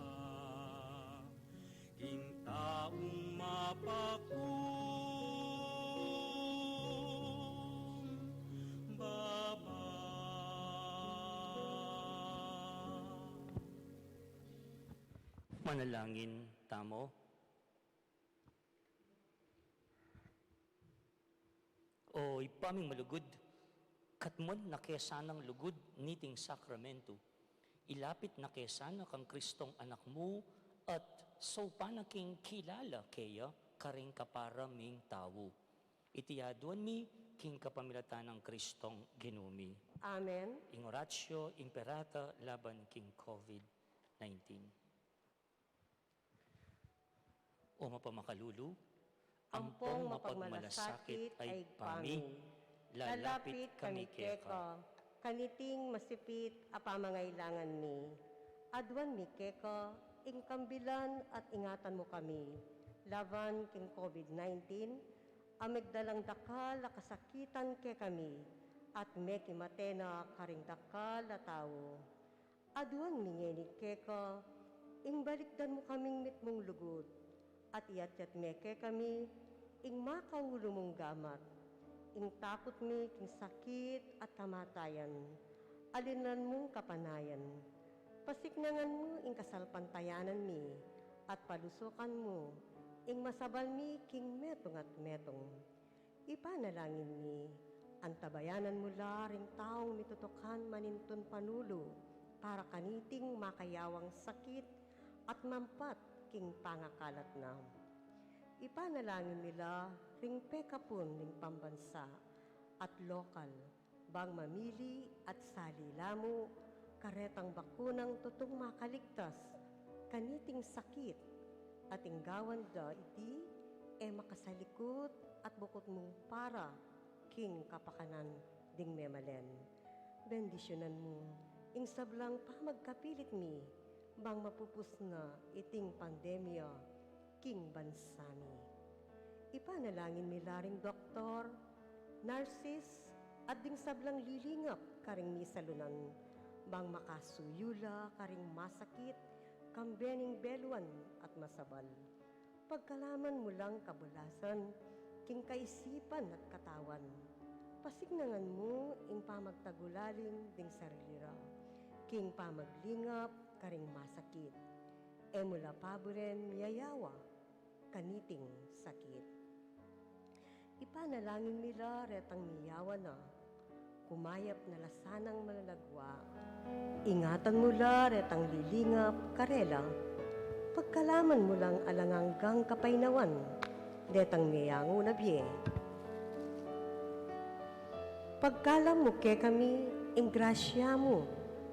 king taung mapagkumbaba. Manalangin tamu. O Ibpa ming malugud, katmuan na ke sanang lugud niting sakramentu, ilapit na ke sana kang Kristong Anak mu, at saupan na king kilala keya karing kapara ming tau. Iti aduan mi king kapamilatan nang Kristong Ginu mi. Amen. Ing Oratio Imperata laban king COVID nineteen. O mapamakalulu, ampong mapagmalasakit a Ibpa mi, lalapit kami keka kaniting masipit a pamangailangan mi. Aduan mi keka ing kambilan at ingatan mu kami laban king COVID nineteen a megdalang dakal a kasakitan kekami at mekimate na karing dakal a tau. Aduan mi ngeni keka ing balikdan mu kaming mitmung lugud, at iyatyat me kekami ing makaulu mung gamat, ing takut mi king sakit at kamatayan, alinlan mung kapanayan. Pasiknangan mu ing kasalpantayanan mi, at palusukan mu ing masabal mi king metung at metung. Ipanalangin mi, antabayanan mu la ring taung mitutukan manintun panulu para kaniting makayawang sakit at mampat king pangakalat na. Ipanalangin mi la ring pekapun ning pambansa at lokal, bang mamili at sali la mu karetang bakunang tutung makaligtas kaniting sakit, at ing gawan da iti e makasalikut at bukut mung para king kapakanan ding memalen. Bendisyunan mu ing sablang pamagkapilit mi bang mapupus na iting pandemya king bansa mi. Ipanalangin mi la ring doktor, nurses, at ding sablang lilingap karing misalunan, bang makasuyu la karing masakit, kambe ning beluan at masabal. Pagkalaman mu lang kabulasan king kaisipan at katawan. Pasiknangan mu ing pamagtagulaling ding sarili ra king pamaglingap karing masakit. E mu la paburen miyayawa kaniting sakit. Ipanalangin mi la retang miyawa na, kumayap na la sanang malalagwa. Ingatan mu la retang lilingap karela, pagkalaman mu lang alang anggang kapaynawan detang meyangu na bie. Pagkalam mu kekami ing grasya mu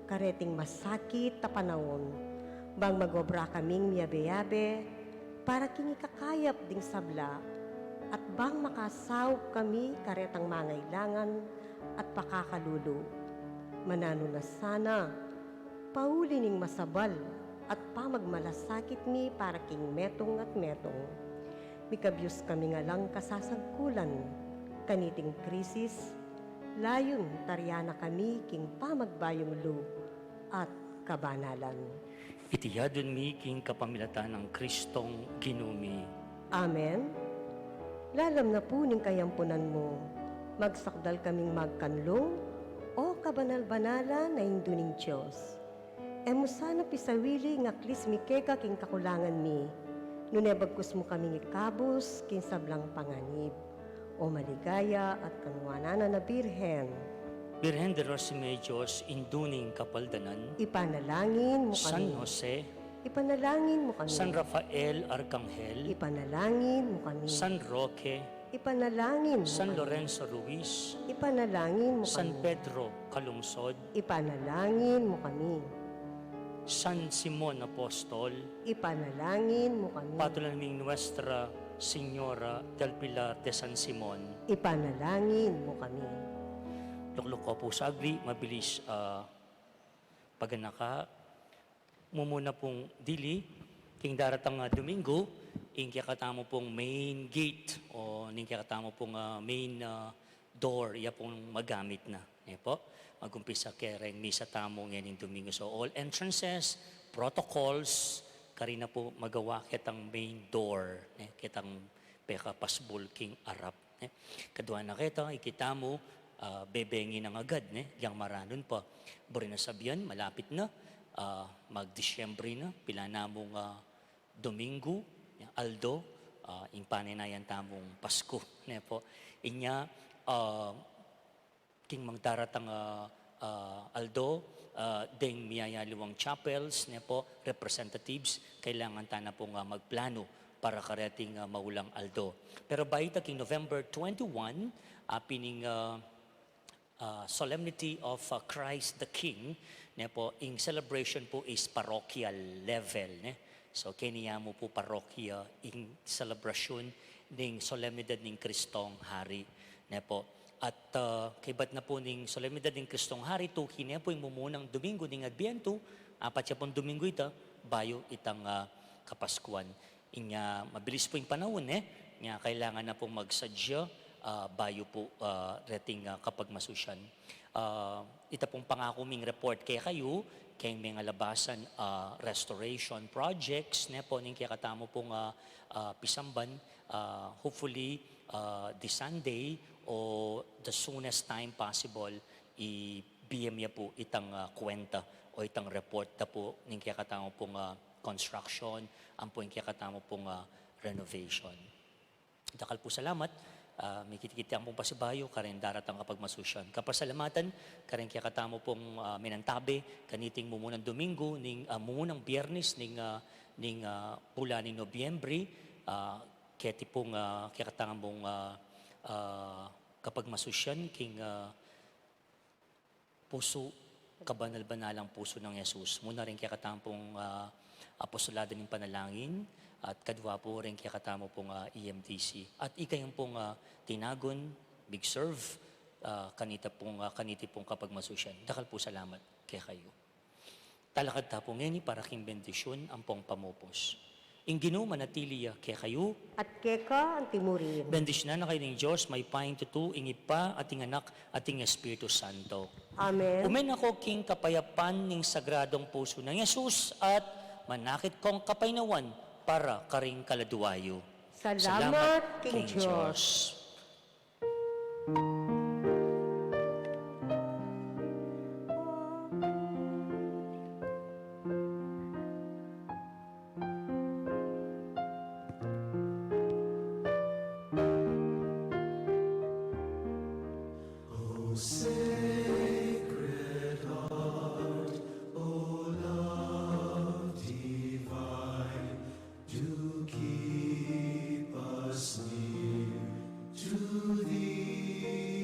kareting masakit a panaun, bang magobra kaming miyabe-yabe para king ikakayap ding sabla, at bang makasaup kami karetang mangailangan at pakakalulu. Mananu na sana, pauli ning masabal at pamagmalasakit mi para king metung at metung. Mikabyus kami ngan lang kasasagkulan kaniting krisis, layun tarian na kami king pamagbayung lub at kabanalan. Iti yadun mi king kapamilatan nang Kristong Ginu mi. Amen. Lalam na pu ning kayampunan mu, magsakdal kaming magkanlung, O kabanal-banalan a Indu ning Dios. E mu sana pisawili ing aklis mi keka king kakulangan mi, nune bagkus mu kaming ikabus king sablang panganib. O maligaya at kanuanan a Birhen. Birhen de los Remedios, Indu ning Kapaldanan. Ipanalangin mu kami. San Jose. Ipanalangin mu kami. San Rafael Arcangel. Ipanalangin mu kami. San Roque. Ipanalangin mu kami. San Lorenzo Ruiz. Ipanalangin mu kami. San Pedro Calungsod. Ipanalangin mu kami. San Simon Apostol. Ipanalangin mu kami. Patron naming Nuestra Señora del Pilar de San Simon. Ipanalangin mu kami. Lukluk ko pu sagli, mabilis, ah, paganaka. Mumuna pung dili, king daratang, ah, Domingo, ing kekatamu pung main gate o ning kekatamu pung, ah, main, ah, door, ya pung magamit na, ne pu? Magumpisa ke reng misa tamu ngening Domingo. So, all entrances, protocols, karin na pu magawa ketang main door, ne? Ketang pekapasbul king arap. Ne? Kadua na keta, ikitamu, ah, bebengi nang agad, ne? Yang maranun pa. Buri na sabian, malapit na, ah, mag-Disyembre na, pilan namung, ah, Domingo, ya, aldo, ah, ing panaynayan tamung Pasku, ne pu? Inya, ah, king magdaratang, ah, ah, aldo, ah, deng miyayaliwang chapels, ne pu, representatives, kailangan tana pung, ah, magplano para kareting, ah, maulang aldo. Pero bayu ta king November twenty-one, ah, pining, ah, ah, Solemnity of, ah, Christ the King, ne pu, ing celebration pu is parochial level, ne? So, keni ya mu pu parokya ing selebrasyun ning solemnidad ning Kristong Hari, ne pu. At, ah, kaybat na pu ning solemnidad ning Kristong Hari, tuki ne pu ing mumunang Domingo ning Adbientu, apat ya pung Domingo ita, bayu itang, ah, Kapaskuan. Inya mabilis pu ing panaun, ne? Inya kailangan na pung magsadya, ah, bayu pu, ah, reting, ah, kapagmasusyan. Ah, ita pung pangaku ming report kekayu, keng mengalabasan, ah, restoration projects, ne pu, ning kekatamu pung, ah, ah, pisamban, ah, hopefully, ah, this Sunday o the soonest time possible, ibie mi ya pu itang, ah, kuwenta o itang report da pu ning kekatamu pung, ah, construction, ampo ing kekatamu pung, ah, renovation. Dakal pu salamat, ah, mikit-ikit tamu pung pasibayu, kareng daratang kapagmasusyan. Kapasalamatan, kareng kekatamu pung, ah, minantabe, kaniting mumunang Domingo, ning, ah, mumunang Biyernes, ning, ah, ning, ah, bulan ning Nobyembre, ah, keti pung, ah, kekatamung, ah, ah, kapagmasusyan, king, ah, pusu, kabanal-banalang pusu nang Jesus. Muna reng kekatamu pung, ah, apostolado ning panalangin, at kadua pu reng kekatamu pung, ah, E M D C. At ikayung pung, ah, tinagun, mig-serve, ah, kanita pung, ah, kaniti pung kapagmasusyan. Dakal pu salamat kekayu. Talakad ta pu ngeni para king bendisyun ampong pamupus. Ing Ginu manatili ya kekayu. At keka antimurin. Bendisyunan na kayu ning Dios, mayupayang tutu, ing Ibpa, at ing Anak, at ing Espiritu Santo. Amen. Ume na ko king kapayapan ning sagradong pusu nang Jesus, at manakit kong kapaynawan para karing kaladua yu. Salamat king Dios. O Sacred Heart, O Love Divine, do keep us near to Thee.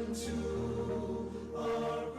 to our